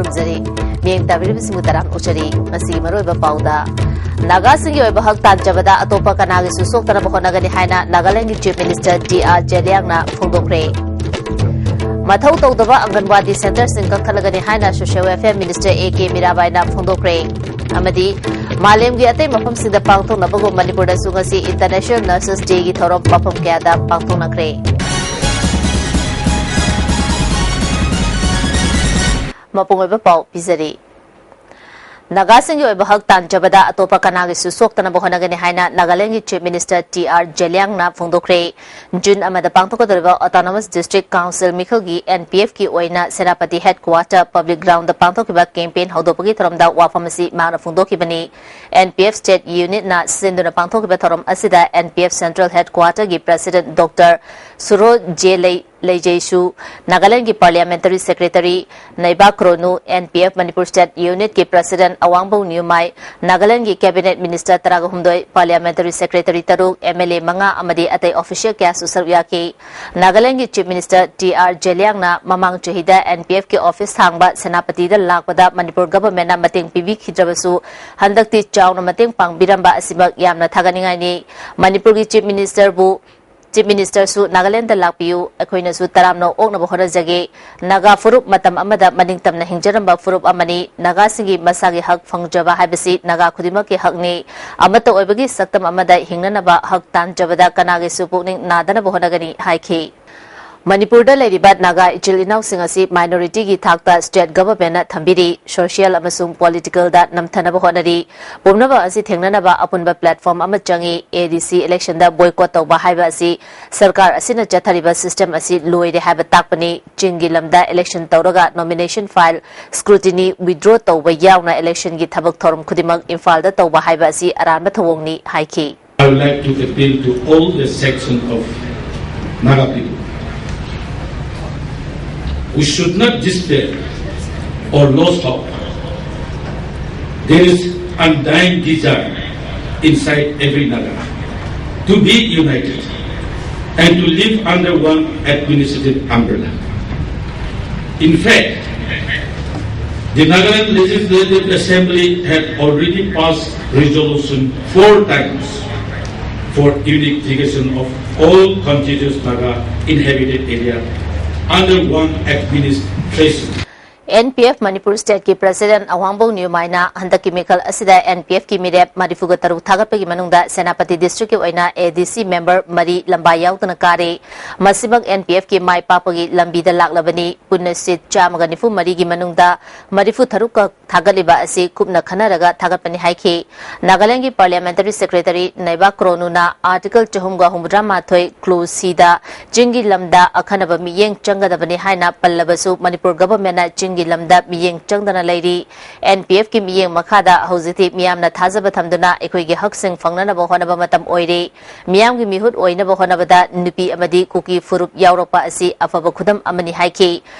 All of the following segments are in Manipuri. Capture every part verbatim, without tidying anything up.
ꯊꯝꯖꯔꯤ꯫ ꯃꯤꯠꯌꯦꯡ ꯇꯥꯕꯤꯔꯤꯕꯁꯤꯡꯕꯨ ꯇꯔꯥꯝꯅ ꯑꯣꯛꯆꯔꯤ꯫ ꯉꯁꯤꯒꯤ ꯃꯔꯨꯑꯣꯏꯕ ꯄꯥꯎꯗ, ꯅꯥꯒꯥꯁꯤꯡꯒꯤ ꯑꯣꯏꯕ ꯍꯛ ꯇꯥꯟꯖꯕꯗ ꯑꯇꯣꯞꯄ ꯀꯅꯥꯒꯤꯁꯨ ꯁꯣꯛꯇꯅꯕ ꯍꯣꯠꯅꯒꯅꯤ ꯍꯥꯏꯅ ꯅꯥꯒꯥꯂꯦꯟꯒꯤ Chief Minister ꯇꯤ ꯑꯥꯔ ꯖꯦꯂꯤꯌꯥꯡꯅ ꯐꯣꯡꯗꯣꯛꯈ꯭ꯔꯦ꯫ ꯃꯊꯧ ꯇꯧꯗꯕ ꯑꯪꯒꯟꯋꯥꯗꯤ centreꯁꯤꯡ ꯀꯛꯊꯠꯂꯒꯅꯤ ꯍꯥꯏꯅ Social Welfare Minister ꯑꯦ ꯀꯦ ꯃꯤꯔꯥꯕꯥꯏꯅ ꯐꯣꯡꯗꯣꯛꯈ꯭ꯔꯦ꯫ ꯑꯃꯗꯤ ꯃꯥꯂꯦꯝꯒꯤ ꯑꯇꯩ ꯃꯐꯝꯁꯤꯡꯗ ꯄꯥꯡꯊꯣꯛꯅꯕꯒꯨꯝ ꯃꯅꯤꯄꯨꯔꯗꯁꯨ ꯉꯁꯤ International Nurses Dayꯒꯤ ꯊꯧꯔꯝ ꯃꯐꯝ ꯀꯌꯥꯗ ꯄꯥꯡꯊꯣꯛꯅꯈ꯭ꯔꯦ꯫ ꯃꯄꯨꯡ ꯑꯣꯏꯕ ꯄꯥꯎ ꯄꯤꯖꯔꯤ꯫ ꯅꯥꯒꯥꯁꯤꯡꯒꯤ ꯑꯣꯏꯕ ꯍꯛ ꯇꯥꯟꯖꯕꯗ ꯑꯇꯣꯞꯄ ꯀꯅꯥꯒꯤꯁꯨ ꯁꯣꯛꯇꯅꯕ ꯍꯣꯠꯅꯒꯅꯤ ꯍꯥꯏꯅ ꯅꯥꯒꯥꯂꯦꯟꯒꯤ Chief Minister ꯇꯤ ꯑꯥꯔ ꯖꯦꯂꯤꯌꯥꯡꯅ ꯐꯣꯡꯗꯣꯛꯈ꯭ꯔꯦ꯫ ꯖꯨꯟ ꯑꯃꯗ ꯄꯥꯡꯊꯣꯛꯀꯗꯧꯔꯤꯕ Autonomous District Council ꯃꯤꯈꯜꯒꯤ ꯑꯦꯟ ꯄꯤ ꯑꯦꯐꯀꯤ ꯑꯣꯏꯅ ꯁꯦꯅꯥꯄꯇꯤ Headquarter Public Groundꯗ ꯄꯥꯡꯊꯣꯛꯈꯤꯕ campaign ꯍꯧꯗꯣꯛꯄꯒꯤ ꯊꯧꯔꯝꯗ ꯋꯥꯐꯝ ꯑꯁꯤ ꯃꯍꯥꯛꯅ ꯐꯣꯡꯗꯣꯛꯈꯤꯕꯅꯤ꯫ ꯑꯦꯟ ꯄꯤ ꯑꯦꯐ State Unitꯅ ꯁꯤꯟꯗꯨꯅ ꯄꯥꯡꯊꯣꯛꯈꯤꯕ ꯊꯧꯔꯝ ꯑꯁꯤꯗ ꯑꯦꯟ ꯄꯤ ꯑꯦꯐ Central Headquarterꯒꯤ President Doctor Shurhozelie Liezietsu, ꯅꯥꯒꯥꯂꯦꯟꯒꯤ Parliamentary Secretary Neiba Kronu, N P F Manipur State Unitꯀꯤ President ꯑꯋꯥꯡꯕꯧ ꯅ꯭ꯌꯨꯃꯥꯏ, ꯅꯥꯒꯥꯂꯦꯟꯒꯤ Cabinet Minister ꯇꯔꯥꯒ ꯍꯨꯝꯗꯣꯏ, Parliamentary Secretary ꯇꯔꯨꯛ, ꯑꯦꯝ ꯑꯦꯜ ꯑꯦ ꯃꯉꯥ ꯑꯃꯗꯤ ꯑꯇꯩ official ꯀꯌꯥꯁꯨ ꯁꯔꯨꯛ ꯌꯥꯈꯤ꯫ ꯅꯥꯒꯥꯂꯦꯟꯒꯤ Chief Minister ꯇꯤ ꯑꯥꯔ ꯖꯦꯂꯤꯌꯥꯡꯅ ꯃꯃꯥꯡ ꯆꯍꯤꯗ ꯑꯦꯟ ꯄꯤ ꯑꯦꯐꯀꯤ office ꯍꯥꯡꯕ ꯁꯦꯅꯥꯄꯇꯤꯗ ꯂꯥꯛꯄꯗ ꯃꯅꯤꯄꯨꯔ governmentꯅ ꯃꯇꯦꯡ ꯄꯤꯕꯤꯈꯤꯗ꯭ꯔꯕꯁꯨ, ꯍꯟꯗꯛꯇꯤ ꯆꯥꯎꯅ ꯃꯇꯦꯡ ꯄꯥꯡꯕꯤꯔꯝꯕ ꯑꯁꯤꯃꯛ ꯌꯥꯝꯅ ꯊꯥꯒꯠꯅꯤꯡꯉꯥꯏꯅꯤ꯫ ꯃꯅꯤꯄꯨꯔꯒꯤ Chief Ministerꯕꯨ Chief Ministerꯁꯨ ꯅꯥꯒꯥꯂꯦꯟꯗ ꯂꯥꯛꯄꯤꯌꯨ, ꯑꯩꯈꯣꯏꯅꯁꯨ ꯇꯔꯥꯝꯅ ꯑꯣꯛꯅꯕ ꯍꯣꯠꯅꯖꯒꯦ꯫ ꯅꯥꯒꯥ ꯐꯨꯔꯨꯞ ꯃꯇꯝ ꯑꯃꯗ ꯃꯅꯤꯡꯇꯝꯅ ꯍꯤꯡꯖꯔꯝꯕ ꯐꯨꯔꯨꯞ ꯑꯃꯅꯤ꯫ ꯅꯥꯒꯥꯁꯤꯡꯒꯤ ꯃꯁꯥꯒꯤ ꯍꯛ ꯐꯪꯖꯕ ꯍꯥꯏꯕꯁꯤ ꯅꯥꯒꯥ ꯈꯨꯗꯤꯡꯃꯛꯀꯤ ꯍꯛꯅꯤ꯫ ꯑꯃꯠꯇ ꯑꯣꯏꯕꯒꯤ ꯁꯛꯇꯝ ꯑꯃꯗ ꯍꯤꯡꯅꯅꯕ ꯍꯛ ꯇꯥꯟꯖꯕꯗ ꯀꯅꯥꯒꯤꯁꯨ ꯄꯨꯛꯅꯤꯡ ꯅꯥꯗꯅꯕ ꯍꯣꯠꯅꯒꯅꯤ ꯍꯥꯏꯈꯤ꯫ ꯃꯅꯤꯄꯨꯔꯗ ꯂꯩꯔꯤꯕ ꯅꯥꯒꯥ ꯏꯆꯤꯜ ꯏꯅꯥꯎꯁꯤꯡ ꯑꯁꯤ minorityꯒꯤ ꯊꯥꯛꯇ State Governmentꯅ ꯊꯝꯕꯤꯔꯤ꯫ Social ꯑꯃꯁꯨꯡ politicalꯗ ꯅꯝꯊꯅꯕ ꯍꯣꯠꯅꯔꯤ꯫ ꯄꯨꯝꯅꯃꯛ ꯑꯁꯤ ꯊꯦꯡꯅꯅꯕ ꯑꯄꯨꯟꯕ platform ꯑꯃ ꯆꯪꯏ꯫ ꯑꯦ ꯗꯤ ꯁꯤ electionꯗ boycott ꯇꯧꯕ ꯍꯥꯏꯕ ꯑꯁꯤ ꯁꯔꯀꯥꯔ ꯑꯁꯤꯅ ꯆꯠꯊꯔꯤꯕ system ꯑꯁꯤ ꯂꯣꯏꯔꯦ ꯍꯥꯏꯕ ꯇꯥꯛꯄꯅꯤ꯫ ꯆꯤꯡꯒꯤ ꯂꯝꯗ election ꯇꯧꯔꯒ nomination file scrutiny, withdraw ꯇꯧꯕ ꯌꯥꯎꯅ electionꯒꯤ ꯊꯕꯛ ꯊꯧꯔꯝ ꯈꯨꯗꯤꯡꯃꯛ ꯏꯝꯐꯥꯜꯗ ꯇꯧꯕ ꯍꯥꯏꯕ ꯑꯁꯤ ꯑꯔꯥꯟꯕ ꯊꯧꯑꯣꯡꯅꯤ ꯍꯥꯏꯈꯤ꯫ I would like to appeal to all the section of Naga people. We should not despair or lose hope. There is undying desire inside every Naga to be united and to live under one administrative umbrella. In fact, The Nagaland Legislative Assembly had already passed resolution four times for unification of all contiguous Naga inhabited area under one administration. And P F Manipur ꯁ꯭ꯇꯦꯠꯀꯤ ꯄ꯭ꯔꯁꯤꯗꯦꯟꯠ ꯑꯋꯥꯡꯕꯧ ꯅꯤꯌꯨꯃꯥꯏꯅ ꯍꯟꯗꯛꯀꯤ ꯃꯤꯈꯜ ꯑꯁꯤꯗ ꯑꯦꯟ ꯄꯤ ꯑꯦꯐꯀꯤ ꯃꯤꯔꯦꯞ ꯃꯔꯤꯐꯨꯒ ꯇꯔꯨꯛ ꯊꯥꯒꯠꯄꯒꯤ ꯃꯅꯨꯡꯗ ꯁꯦꯅꯥꯄꯇꯤ ꯗꯤꯁꯇ꯭ꯔꯤꯛꯀꯤ ꯑꯣꯏꯅ ꯑꯦ ꯗꯤ ꯁꯤ ꯃꯦꯝꯕꯔ ꯃꯔꯤ ꯂꯝꯕꯥ ꯌꯥꯎꯗꯅ ꯀꯥꯔꯦ꯫ ꯃꯁꯤꯃꯛ ꯑꯦꯟ ꯄꯤ ꯑꯦꯐꯀꯤ ꯃꯥꯏ ꯄꯥꯛꯄꯒꯤ ꯂꯝꯕꯤꯗ ꯂꯥꯛꯂꯕꯅꯤ꯫ ꯄꯨꯟꯅ ꯁꯤꯠ ꯆꯥꯝꯃꯒ ꯅꯤꯐꯨ ꯃꯔꯤꯒꯤ ꯃꯅꯨꯡꯗ ꯃꯔꯤꯐꯨ ꯇꯔꯨꯛ ꯈꯛ ꯊꯥꯒꯠꯂꯤꯕ ꯑꯁꯤ ꯀꯨꯞꯅ ꯈꯟꯅꯔꯒ ꯊꯥꯒꯠꯄꯅꯤ ꯍꯥꯏꯈꯤ꯫ ꯅꯥꯒꯥꯂꯦꯟꯗꯒꯤ ꯄꯥꯔꯂꯤꯌꯥꯃꯦꯟꯇꯔꯤ ꯁꯦꯀ꯭ꯔꯦꯇꯔꯤ ꯅꯩꯕꯥꯛ ꯀ꯭ꯔꯣꯅꯨꯅ ꯑꯥꯔꯇꯤꯀꯜ ꯆꯍꯨꯝꯒ ꯍꯨꯝꯐꯨꯇꯔꯥ ꯃꯥꯊꯣꯏ ꯀ꯭ꯂꯣꯖ ꯁꯤꯗ ꯆꯤꯡꯒꯤ ꯂꯝꯗ ꯑꯈꯟꯅꯕ ꯃꯤꯠꯌꯦꯡ ꯆꯪꯒꯗꯕꯅꯤ ꯍꯥꯏꯅ ꯄꯜꯂꯕꯁꯨ ꯃꯅꯤꯄꯨꯔ ꯒꯚꯔꯟꯃꯦꯟꯠꯅ ꯆꯤꯡꯒꯤ ꯂꯝꯗ ꯃꯤꯠꯌꯦꯡ ꯆꯪꯗꯅ ꯂꯩꯔꯤ꯫ ꯑꯦꯟ ꯄꯤ ꯑꯦꯐꯀꯤ ꯃꯤꯠꯌꯦꯡ ꯃꯈꯥꯗ ꯍꯧꯖꯤꯛꯇꯤ ꯃꯤꯌꯥꯝꯅ ꯊꯥꯖꯕ ꯊꯝꯗꯨꯅ ꯑꯩꯈꯣꯏꯒꯤ ꯍꯛꯁꯤꯡ ꯐꯪꯅꯅꯕ ꯍꯣꯠꯅꯕ ꯃꯇꯝ ꯑꯣꯏꯔꯦ꯫ ꯃꯤꯌꯥꯝꯒꯤ ꯃꯤꯍꯨꯠ ꯑꯣꯏꯅꯕ ꯍꯣꯠꯅꯕꯗ ꯅꯨꯄꯤ ꯑꯃꯗꯤ ꯀꯨꯀꯤ ꯐꯨꯔꯨꯞ ꯌꯥꯎꯔꯛꯄ ꯑꯁꯤ ꯑꯐꯕ ꯈꯨꯗꯝ ꯑꯃꯅꯤ ꯍꯥꯏꯈꯤ꯫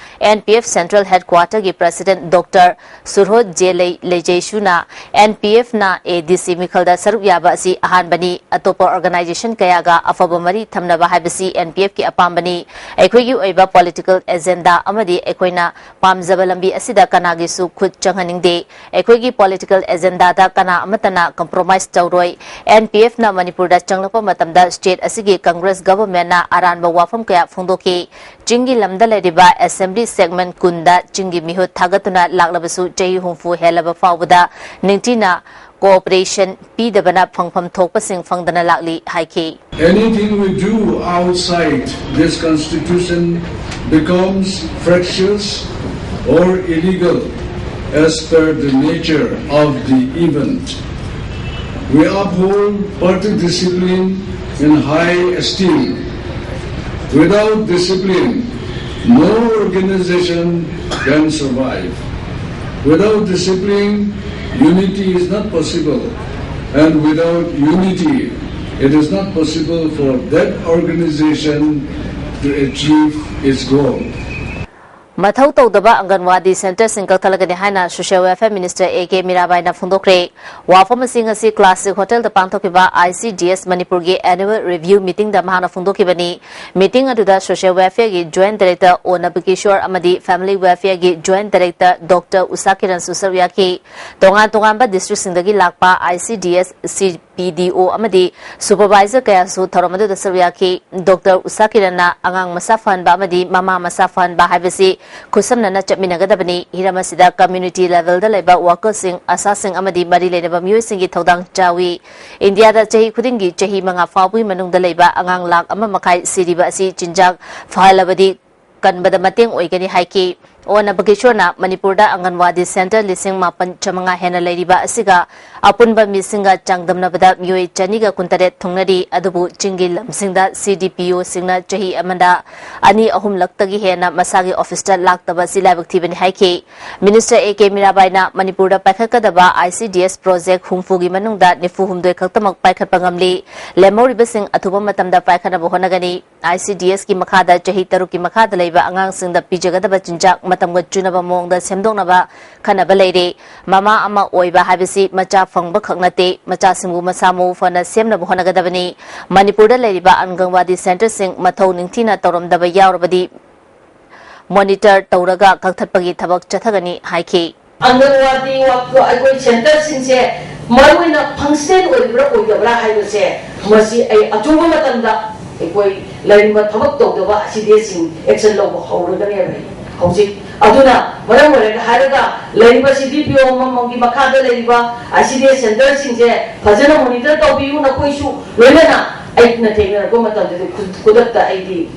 ꯑꯦꯟ ꯄꯤ ꯑꯦꯐ ꯁꯦꯟꯇ꯭ꯔꯦꯜ ꯍꯦꯗꯀ꯭ꯋꯥꯇꯔꯒꯤ president doctor Shurhozelie ꯂꯩꯖꯩꯁꯨꯅ ꯑꯦꯟ ꯄꯤ ꯑꯦꯐꯅ ꯑꯦ ꯗꯤ ꯁꯤ ꯃꯤꯈꯜꯗ ꯁꯔꯨꯛ ꯌꯥꯕ ꯑꯁꯤ ꯑꯍꯥꯟꯕꯅꯤ꯫ ꯑꯇꯣꯞꯄ ꯑꯣꯔꯒꯅꯥꯏꯖꯦꯁꯟ ꯀꯌꯥꯒ ꯑꯐꯕ ꯃꯔꯤ ꯊꯝꯅꯕ ꯍꯥꯏꯕꯁꯤ ꯑꯦꯟ ꯄꯤ ꯑꯦꯐꯀꯤ ꯑꯄꯥꯝꯕꯅꯤ꯫ ꯑꯩꯈꯣꯏꯒꯤ ꯑꯣꯏꯕ ꯄꯣꯂꯤꯇꯤꯀꯦꯜ ꯑꯦꯖꯦꯟꯗꯥ ꯑꯃꯗꯤ ꯑꯩꯈꯣꯏꯅ ꯄꯥꯝꯖꯕ ꯂꯝꯕꯤ ꯑꯁꯤꯗ ꯀꯅꯥꯒꯤꯁꯨ ꯈꯨꯠ ꯆꯪꯍꯟꯅꯤꯡꯗꯦ꯫ ꯑꯩꯈꯣꯏꯒꯤ ꯄꯣꯂꯤꯇꯤꯀꯦꯜ ꯑꯦꯖꯦꯟꯗꯥꯗ ꯀꯅꯥ ꯑꯃꯠꯇꯅ ꯀꯝꯄ꯭ꯔꯣꯃꯥꯏꯁ ꯇꯧꯔꯣꯏ꯫ ꯑꯦꯟ ꯄꯤ ꯑꯦꯐꯅ ꯃꯅꯤꯄꯨꯔꯗ ꯆꯪꯂꯛꯄ ꯃꯇꯝꯗ ꯁ꯭ꯇꯦꯠ ꯑꯁꯤꯒꯤ ꯀꯪꯒ꯭ꯔꯦꯁ ꯒꯚꯔꯟꯃꯦꯟꯠꯅ ꯑꯔꯥꯟꯕ ꯋꯥꯐꯝ ꯀꯌꯥ ꯐꯣꯡꯗꯣꯛꯈꯤ꯫ ꯆꯤꯡꯒꯤ ꯂꯝꯗ ꯂꯩꯔꯤꯕ ꯑꯦꯁꯦꯝꯕ꯭ꯂꯤ ꯁꯦꯒꯃꯦꯟꯠ ꯀꯨꯟꯗ ꯆꯤꯡꯒꯤ ꯃꯤꯍꯨꯠ ꯊꯥꯒꯠꯇꯨꯅ ꯂꯥꯛꯂꯕꯁꯨ ꯆꯍꯤ ꯍꯨꯝꯐꯨ ꯍꯦꯜꯂꯕ ꯐꯥꯎꯕꯗ ꯅꯤꯡꯊꯤꯅ ꯀꯣꯑꯣꯄꯔꯦꯁꯟ ꯄꯤꯗꯕꯅ ꯐꯪꯐꯝ ꯊꯣꯛꯄꯁꯤꯡ ꯐꯪꯗꯅ ꯂꯥꯛꯂꯤ ꯍꯥꯏꯈꯤ꯫ Anything we do outside this constitution becomes fractious or illegal as per the nature of the event. We uphold party discipline in high esteem. Without discipline, no organization can survive. Without discipline, unity is not possible. And without unity, it is not possible for that organization to achieve its goal. ꯃꯊꯧ ꯇꯧꯗꯕ ꯑꯪꯒꯟꯋꯥꯗꯤ ꯁꯦꯟꯇꯔꯁꯤꯡ ꯀꯛꯊꯠꯂꯒꯅꯤ ꯍꯥꯏꯅ social welfare minister A K ꯃꯤꯔꯥꯕꯥꯏꯅ ꯐꯣꯡꯗꯣꯛꯈ꯭ꯔꯦ꯫ ꯋꯥꯐꯝ ꯑꯁꯤ ꯉꯁꯤ ꯀ꯭ꯂꯥꯁꯤꯛ ꯍꯣꯇꯦꯜꯗ ꯄꯥꯡꯊꯣꯛꯈꯤꯕ ꯑꯥꯏ ꯁꯤ ꯗꯤ ꯑꯦꯁ ꯃꯅꯤꯄꯨꯔꯒꯤ ꯑꯦꯅꯨꯋꯦꯜ ꯔꯤꯚꯤꯌꯨ ꯃꯤꯇꯤꯡꯗ ꯃꯍꯥꯛꯅ ꯐꯣꯡꯗꯣꯛꯈꯤꯕꯅꯤ꯫ ꯃꯤꯇꯤꯡ ꯑꯗꯨꯗ ꯁꯣꯁꯤꯌꯦꯜ ꯋꯦꯜꯐꯤꯌꯔꯒꯤ ꯖꯣꯏꯟꯠ ꯗꯥꯏꯔꯦꯛꯇꯔ ꯑꯣ ꯅꯕꯀꯤꯁꯣꯔ ꯑꯃꯗꯤ ꯐꯦꯃꯤꯂꯤ ꯋꯦꯜꯐꯤꯌꯔꯒꯤ ꯖꯣꯏꯟꯠ ꯗꯥꯏꯔꯦꯛꯇꯔ ꯗꯣꯛꯇꯔ ꯎꯁꯥ ꯀꯤꯔꯟꯁꯨ ꯁꯔꯨꯛ ꯌꯥꯈꯤ꯫ ꯇꯣꯉꯥꯟ ꯇꯣꯉꯥꯟꯕ ꯗꯤꯁꯇ꯭ꯔꯤꯛꯁꯤꯡꯗꯒꯤ ꯂꯥꯛꯄ ꯑꯥꯏ ꯁꯤ ꯗꯤ ꯑꯦꯁ, ꯁꯤ ꯄꯤ ꯗꯤ ꯑꯣ ꯑꯃꯗꯤ ꯁꯨꯄꯔꯚꯥꯏꯖꯔ ꯀꯌꯥꯁꯨ ꯊꯧꯔꯝ ꯑꯗꯨꯗ ꯁꯔꯨꯛ ꯌꯥꯈꯤ꯫ ꯗꯣꯛꯇꯔ ꯎꯁꯥ ꯀꯤꯔꯟꯅ ꯑꯉꯥꯡ ꯃꯁꯥ ꯐꯍꯟꯕ ꯑꯃꯗꯤ ꯃꯃꯥ ꯃꯁꯥ ꯐꯍꯟꯕ ꯍꯥꯏꯕꯁꯤ ꯈꯨꯠꯁꯝꯅꯅ ꯆꯠꯃꯤꯟꯅꯒꯗꯕꯅꯤ꯫ ꯍꯤꯔꯝ ꯑꯁꯤꯗ ꯀꯝꯃ꯭ꯌꯨꯅꯤꯇꯤ ꯂꯦꯚꯦꯜꯗ ꯂꯩꯕ ꯋꯥꯔꯀꯔꯁꯤꯡ, ꯑꯥꯁꯥꯁꯤꯡ ꯑꯃꯗꯤ ꯃꯔꯤ ꯂꯩꯅꯕ ꯃꯤꯑꯣꯏꯁꯤꯡꯒꯤ ꯊꯧꯗꯥꯡ ꯆꯥꯎꯏ꯫ ꯏꯟꯗꯤꯌꯥꯗ ꯆꯍꯤ ꯈꯨꯗꯤꯡꯒꯤ ꯆꯍꯤ ꯃꯉꯥ ꯐꯥꯎꯕꯒꯤ ꯃꯅꯨꯡꯗ ꯂꯩꯕ ꯑꯉꯥꯡ ꯂꯥꯈ ꯑꯃ ꯃꯈꯥꯏ ꯁꯤꯔꯤꯕ ꯑꯁꯤ ꯆꯤꯟꯖꯥꯛ ꯐꯍꯜꯂꯕꯗꯤ ꯀꯟꯕꯗ ꯃꯇꯦꯡ ꯑꯣꯏꯒꯅꯤ ꯍꯥꯏꯈꯤ꯫ ꯑꯣ ꯅꯕꯀꯤꯁꯣꯔꯅ ꯃꯅꯤꯄꯨꯔꯗ ꯑꯪꯒꯟꯋꯥꯗꯤ ꯁꯦꯟꯇꯔ ꯂꯤꯁꯤꯡ ꯃꯥꯄꯟ ꯆꯥꯃꯉꯥ ꯍꯦꯟꯅ ꯂꯩꯔꯤꯕ ꯑꯁꯤꯒ ꯑꯄꯨꯟꯕ ꯃꯤꯁꯤꯡꯒ ꯆꯥꯡꯗꯝꯅꯕꯗ ꯃꯤꯑꯣꯏ ꯆꯅꯤꯒ ꯀꯨꯟꯇꯔꯦꯠ ꯊꯨꯡꯅꯔꯤ, ꯑꯗꯨꯕꯨ ꯆꯤꯡꯒꯤ ꯂꯝꯁꯤꯡꯗ ꯁꯤ ꯗꯤ ꯄꯤ ꯑꯣꯁꯤꯡꯅ ꯆꯍꯤ ꯑꯃꯗ ꯑꯅꯤ ꯑꯍꯨꯝꯂꯛꯇꯒꯤ ꯍꯦꯟꯅ ꯃꯁꯥꯒꯤ ꯑꯣꯐꯤꯁꯇ ꯂꯥꯛꯇꯕ ꯑꯁꯤ ꯂꯥꯏꯕꯛ ꯊꯤꯕꯅꯤ ꯍꯥꯏꯈꯤ꯫ ꯃꯤꯅꯤꯁꯇꯔ ꯑꯦ ꯀꯦ ꯃꯤꯔꯥꯕꯥꯏꯅ ꯃꯅꯤꯄꯨꯔꯗ ꯄꯥꯏꯈꯠꯀꯗꯕ I C D S project ꯍꯨꯝꯐꯨꯒꯤ ꯃꯅꯨꯡꯗ ꯅꯤꯐꯨ ꯍꯨꯝꯗꯣꯏ ꯈꯛꯇꯃꯛ ꯄꯥꯏꯈꯠꯄ ꯉꯝꯂꯤ꯫ ꯂꯦꯝꯍꯧꯔꯤꯕꯁꯤꯡ ꯑꯊꯨꯕ ꯃꯇꯝꯗ ꯄꯥꯏꯈꯠꯅꯕ ꯍꯣꯠꯅꯒꯅꯤ꯫ ꯑꯥꯏ ꯁꯤ ꯗꯤ ꯑꯦꯁꯀꯤ ꯃꯈꯥꯗ ꯆꯍꯤ ꯇꯔꯨꯛꯀꯤ ꯃꯈꯥꯗ ꯂꯩꯕ ꯑꯉꯥꯡꯁꯤꯡꯗ ꯄꯤꯖꯒꯗꯕ ꯆꯤꯟꯖꯥꯛ ꯃꯇꯝꯒ ꯆꯨꯅꯕ ꯃꯑꯣꯡꯗ ꯁꯦꯝꯗꯣꯛꯅꯕ ꯈꯟꯅꯕ ꯂꯩꯔꯤ꯫ ꯃꯃꯥ ꯑꯃ ꯑꯣꯏꯕ ꯍꯥꯏꯕꯁꯤ ꯃꯆꯥ ꯐꯪꯕ ꯈꯛ ꯅꯠꯇꯦ, ꯃꯆꯥꯁꯤꯡꯕꯨ ꯃꯁꯥ ꯃꯎ ꯐꯅ ꯁꯦꯝꯅꯕ ꯍꯣꯠꯅꯒꯗꯕꯅꯤ꯫ ꯃꯅꯤꯄꯨꯔꯗ ꯂꯩꯔꯤꯕ ꯑꯪꯒꯟꯋꯥꯗꯤ ꯁꯦꯟꯇꯔꯁꯤꯡ ꯃꯊꯧ ꯅꯤꯡꯊꯤꯅ ꯇꯧꯔꯝꯗꯕ ꯌꯥꯎꯔꯕꯗꯤ ꯃꯣꯅꯤꯇꯔ ꯇꯧꯔꯒ ꯀꯛꯊꯠꯄꯒꯤ ꯊꯕꯛ ꯆꯠꯊꯒꯅꯤ ꯍꯥꯏꯈꯤ꯫ ꯑꯪꯒꯟꯋꯥꯗꯤ ꯋꯥ-, ꯑꯩꯈꯣꯏ ꯁꯦꯟꯇꯔꯁꯤꯡꯁꯦ ꯃꯔꯨꯑꯣꯏꯅ ꯐꯪꯁꯅꯦꯜ ꯑꯣꯏꯕ꯭ꯔꯥ ꯑꯣꯏꯗꯕ꯭ꯔꯥ ꯍꯥꯏꯕꯁꯦ, ꯃꯁꯤ ꯑꯩ ꯑꯊꯨꯕ ꯃꯇꯝꯗ ꯑꯩꯈꯣꯏ ꯂꯩꯔꯤꯕ ꯊꯕꯛ ꯇꯧꯗꯕ ꯑꯥꯏ ꯁꯤ ꯗꯤ ꯑꯦꯁꯁꯤꯡ ꯑꯦꯛꯁꯟ ꯂꯧꯕ ꯍꯧꯔꯒꯅꯦꯕ ꯑꯩ ꯍꯧꯖꯤꯛ꯫ ꯑꯗꯨꯅ ꯃꯔꯝ ꯑꯣꯏꯔꯒ ꯍꯥꯏꯔꯒ ꯂꯩꯔꯤꯕ ꯁꯤ ꯗꯤ ꯄꯤ ꯑꯣ ꯑꯃꯃꯝꯒꯤ ꯃꯈꯥꯗ ꯂꯩꯔꯤꯕ ꯑꯥꯏ ꯁꯤ ꯗꯤ ꯑꯦꯁ ꯁꯦꯟꯇꯔꯁꯤꯡꯁꯦ ꯐꯖꯅ ꯃꯣꯅꯤꯇꯔ ꯇꯧꯕꯤꯌꯨ꯫ ꯅꯈꯣꯏꯁꯨ ꯂꯣꯏꯅꯅ ꯑꯩꯅ ꯊꯦꯡꯅꯔꯛꯄ ꯃꯇꯝꯗꯗꯤ ꯈꯨ-, ꯈꯨꯗꯛꯇ ꯑꯩꯗꯤ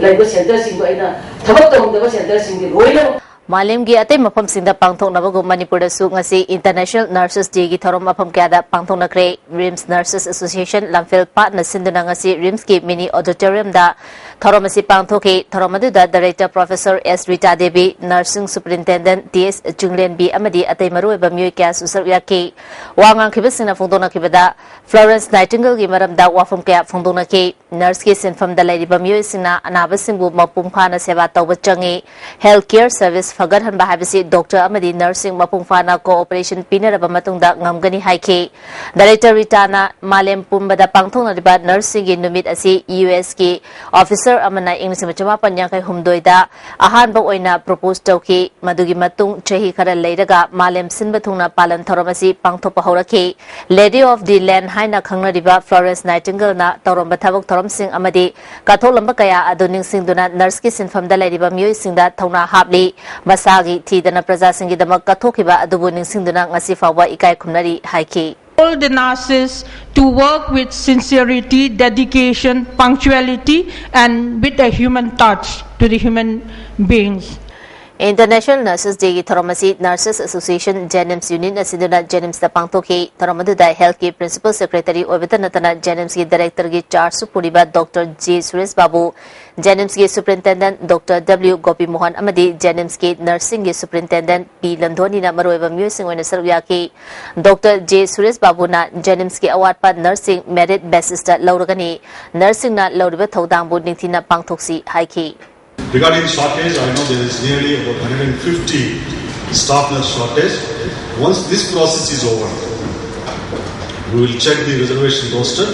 ꯂꯩꯕ ꯁꯦꯟꯇꯔꯁꯤꯡꯗꯣ ꯑꯩꯅ ꯊꯕꯛ ꯇꯧꯔꯝꯗꯕ ꯁꯦꯟꯇꯔꯁꯤꯡꯗꯤ ꯂꯣꯏꯅꯃꯛ ꯃꯥꯂꯦꯝꯒꯤ ꯑꯇꯩ ꯃꯐꯝꯁꯤꯡꯗ ꯄꯥꯡꯊꯣꯛꯅꯕꯒꯨꯝ ꯃꯅꯤꯄꯨꯔꯗꯁꯨ ꯉꯁꯤ International Nurses Day ꯒꯤ ꯊꯧꯔꯝ ꯃꯐꯝ ꯀꯌꯥꯗ ꯄꯥꯡꯊꯣꯛꯅꯈ꯭ꯔꯦ꯫ RIMS Nurses Association ꯂꯝꯐꯦꯜ ꯄꯥꯠꯅ ꯁꯤꯟꯗꯨꯅ ꯉꯁꯤ RIMS ꯀꯤ mini auditorium ꯗ ꯊꯧꯔꯝ ꯑꯁꯤ ꯄꯥꯡꯊꯣꯛꯈꯤ꯫ ꯊꯧꯔꯝ ꯑꯗꯨꯗ Director Professor S Rita Devi, Nursing Superintendent T S Chinglenbi ꯑꯃꯗꯤ ꯑꯇꯩ ꯃꯔꯨꯑꯣꯏꯕ ꯃꯤꯑꯣꯏ ꯀꯌꯥꯁꯨ ꯁꯔꯨꯛ ꯌꯥꯈꯤ꯫ ꯋꯥ ꯉꯥꯡꯈꯤꯕꯁꯤꯡꯅ ꯐꯣꯡꯗꯣꯛꯅꯈꯤꯕꯗ, Florence Nightingale ꯒꯤ ꯃꯔꯝꯗ ꯋꯥꯐꯝ ꯀꯌꯥ ꯐꯣꯡꯗꯣꯛꯅꯈꯤ꯫ Nurse ꯀꯤ ꯁꯤꯟꯐꯝꯗ ꯂꯩꯔꯤꯕ ꯃꯤꯑꯣꯏꯁꯤꯡꯅ ꯑꯅꯥꯕꯁꯤꯡꯕꯨ ꯃꯄꯨꯡ ꯐꯥꯅ ꯁꯦꯕꯥ ꯇꯧꯕ ꯆꯪꯏ꯫ Health care service ꯐꯒꯠꯍꯟꯕ ꯍꯥꯏꯕꯁꯤ doctor ꯑꯃꯗꯤ nurse ꯁꯤꯡ ꯃꯄꯨꯡ ꯐꯥꯅ cooperation ꯄꯤꯅꯔꯕ ꯃꯇꯨꯡꯗ ꯉꯝꯒꯅꯤ ꯍꯥꯏꯈꯤ꯫ Director ꯔꯤꯇꯥꯅ ꯃꯥꯂꯦꯝ ꯄꯨꯝꯕꯗ ꯄꯥꯡꯊꯣꯛꯅꯔꯤꯕ nurse ꯁꯤꯡꯒꯤ ꯅꯨꯃꯤꯠ ꯑꯁꯤ ꯌꯨ ꯑꯦꯁ ꯀꯤ officer ꯑꯃꯅ ꯏꯪ ꯂꯤꯁꯤꯡ ꯑꯃ ꯆꯃꯥꯄꯟ ꯌꯥꯡꯈꯩ ꯍꯨꯝꯗꯣꯏꯗ ꯑꯍꯥꯟꯕ ꯑꯣꯏꯅ propose ꯇꯧꯈꯤ꯫ ꯃꯗꯨꯒꯤ ꯃꯇꯨꯡ ꯆꯍꯤ ꯈꯔ ꯂꯩꯔꯒ ꯃꯥꯂꯦꯝ ꯁꯤꯟꯕ ꯊꯨꯡꯅ ꯄꯥꯂꯟ ꯊꯧꯔꯝ ꯑꯁꯤ ꯄꯥꯡꯊꯣꯛꯄ ꯍꯧꯔꯛꯈꯤ꯫ Lady of the Land ꯍꯥꯏꯅ ꯈꯪꯅꯔꯤꯕ Florence Nightingale ꯅ ꯇꯧꯔꯝꯕ ꯊꯕꯛ ꯊꯧꯔꯝꯁꯤꯡ ꯑꯃꯗꯤ ꯀꯠꯊꯣꯛꯂꯝꯕ ꯀꯌꯥ ꯑꯗꯨ ꯅꯤꯡꯁꯤꯡꯗꯨꯅ nurse ꯀꯤ ꯁꯤꯟꯐꯝꯗ ꯂꯩꯔꯤꯕ ꯃꯤꯑꯣꯏꯁꯤꯡꯗ ꯊꯧꯅꯥ ꯍꯥꯞꯂꯤ꯫ ꯃꯁꯥꯒꯤ ꯊꯤꯗꯅ ꯄ꯭ꯔꯖꯥꯁꯤꯡꯒꯤꯗꯃꯛ ꯀꯠꯊꯣꯛꯈꯤꯕ ꯑꯗꯨꯕꯨ ꯅꯤꯡꯁꯤꯡꯗꯨꯅ ꯉꯁꯤ ꯐꯥꯎꯕ ꯏꯀꯥꯏ ꯈꯨꯝꯅꯔꯤ ꯍꯥꯏꯈꯤ꯫ All the nurses to work with sincerity, dedication, punctuality, and with a human touch to the human beings. International Nurses Day ꯒꯤ ꯊꯧꯔꯝ ꯑꯁꯤ Nurses Association, JNIMS Union ꯑꯁꯤꯟꯗꯨꯅ JNIMS ꯇ ꯄꯥꯡꯊꯣꯛꯈꯤ꯫ ꯊꯧꯔꯝ ꯑꯗꯨꯗ health ꯀꯤ principal secretary ꯑꯣꯏꯕꯇ ꯅꯠꯇꯅ JNIMS ꯀꯤ director ꯒꯤ charge ꯁꯨ ꯄꯨꯔꯤꯕ Doctor J ꯁꯨꯔꯦꯁ ꯕꯥꯕꯨ, JNIMS ꯀꯤ superintendent Doctor W ꯒꯣꯄꯤ ꯃꯣꯍꯟ ꯑꯃꯗꯤ JNIMS ꯀꯤ nursing ꯒꯤ superintendent ꯄꯤ ꯂꯟꯗꯣꯅꯤꯅ ꯃꯔꯨꯑꯣꯏꯕ ꯃꯤꯑꯣꯏꯁꯤꯡ ꯑꯣꯏꯅ ꯁꯔꯨꯛ ꯌꯥꯈꯤ꯫ Doctor J ꯁꯨꯔꯦꯁ ꯕꯥꯕꯨꯅ JNIMS ꯀꯤ ꯑꯋꯥꯠꯄ nurse ꯁꯤꯡ merit basis ꯇ ꯂꯧꯔꯒꯅꯤ꯫ Nurse ꯁꯤꯡꯅ ꯂꯧꯔꯤꯕ ꯊꯧꯗꯥꯡꯕꯨ ꯅꯤꯡꯊꯤꯅ ꯄꯥꯡꯊꯣꯛꯁꯤ ꯍꯥꯏꯈꯤ꯫ Regarding shortage, I know there is nearly about hundred and fifty staff nurse shortage. Once this process is over, we will check the reservation roster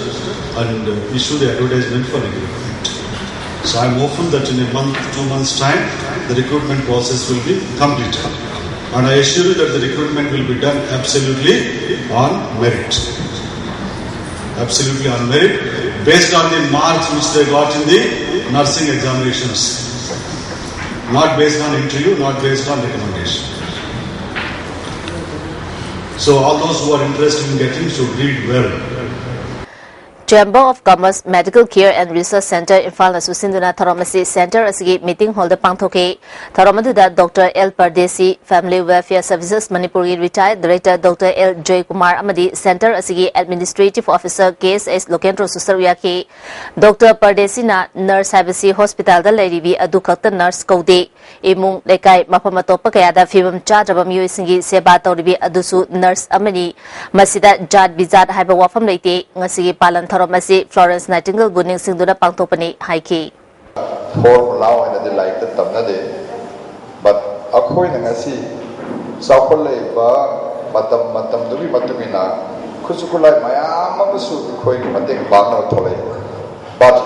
and uh, issue the advertisement for recruitment. So I'm hopeful that in a month, two months' time, the recruitment process will be completed. And I assure you that the recruitment will be done absolutely on merit. Absolutely on merit, based on the marks which they got in the nursing examinations. Not based on interview, not based on recommendation. So all those who are interested in getting should read well. Chamber of Commerce Medical Care and Research Center ꯏꯝꯐꯥꯜꯅ ꯁꯨꯁꯤꯟꯗꯨꯅ ꯊꯧꯔꯝ ꯑꯁꯤ ꯁꯦꯟꯇꯔ ꯑꯁꯤꯒꯤ ꯃꯤꯇꯤꯡ ꯍꯣꯜꯗ ꯄꯥꯡꯊꯣꯛꯈꯤ꯫ ꯊꯧꯔꯝ ꯑꯗꯨꯗ doctor L Pardesi, Family Welfare Services ꯃꯅꯤꯄꯨꯔꯒꯤ retired director doctor L Joykumar ꯑꯃꯗꯤ ꯁꯦꯟꯇꯔ ꯑꯁꯤꯒꯤ ꯑꯦꯗꯃꯤꯅꯤꯁꯇ꯭ꯔꯦꯇꯤꯚ ꯑꯣꯐꯤꯁꯔ ꯀꯦ ꯑꯦꯁ ꯑꯦꯁ ꯂꯣꯀꯦꯟꯗ꯭ꯔꯣꯁꯨ ꯁꯔꯨꯛ ꯌꯥꯈꯤ꯫ ꯗꯣꯛꯇꯔ ꯄꯔꯗꯦꯁꯤꯅ ꯅꯔꯁ ꯍꯥꯏꯕꯁꯤ ꯍꯣꯁꯄꯤꯇꯥꯜꯗ ꯂꯩꯔꯤꯕꯤ ꯑꯗꯨ ꯈꯛꯇ ꯅꯔꯁ ꯀꯧꯗꯦ꯫ ꯏꯃꯨꯡ, ꯂꯩꯀꯥꯏ, ꯃꯐꯝ ꯑꯇꯣꯞꯄ ꯀꯌꯥꯗ ꯐꯤꯕꯝ ꯆꯥꯗ꯭ꯔꯕ ꯃꯤꯑꯣꯏꯁꯤꯡꯒꯤ ꯁꯦꯕꯥ ꯇꯧꯔꯤꯕꯤ ꯑꯗꯨꯁꯨ ꯅꯔꯁ ꯑꯃꯅꯤ꯫ ꯃꯁꯤꯗ ꯖꯥꯠ ꯕꯤꯖꯥꯠ ꯍꯥꯏꯕ ꯋꯥꯐꯝ ꯂꯩꯇꯦ꯫ ꯉꯁꯤꯒꯤ ꯄꯥꯂꯟ ꯊꯧꯔꯝ ꯑꯁꯤ ꯐ꯭ꯂꯣꯔꯦꯟꯁ ꯅꯥꯏꯇꯤꯡꯒꯦꯜꯕꯨ ꯅꯤꯡꯁꯤꯡꯗꯨꯅ ꯄꯥꯡꯊꯣꯛꯄꯅꯤ ꯍꯥꯏꯈꯤ꯫ ꯐꯣꯔꯃꯨꯂꯥ ꯑꯣꯏꯅꯗꯤ ꯂꯥꯏꯔꯤꯛꯇ ꯇꯝꯅꯗꯦ, but ꯑꯩꯈꯣꯏꯅ ꯉꯁꯤ ꯆꯥꯎꯈꯠꯂꯛꯏꯕ ꯃꯇꯝ ꯃꯇꯝꯗꯨꯒꯤ ꯃꯇꯨꯡ ꯏꯟꯅ ꯈꯨꯠꯁꯨ ꯈꯨꯠꯂꯥꯏ ꯃꯌꯥꯝ ꯑꯃꯁꯨ ꯑꯩꯈꯣꯏꯒꯤ ꯃꯇꯦꯡ ꯄꯥꯡꯅꯕ ꯊꯣꯛꯂꯛꯏ꯫ But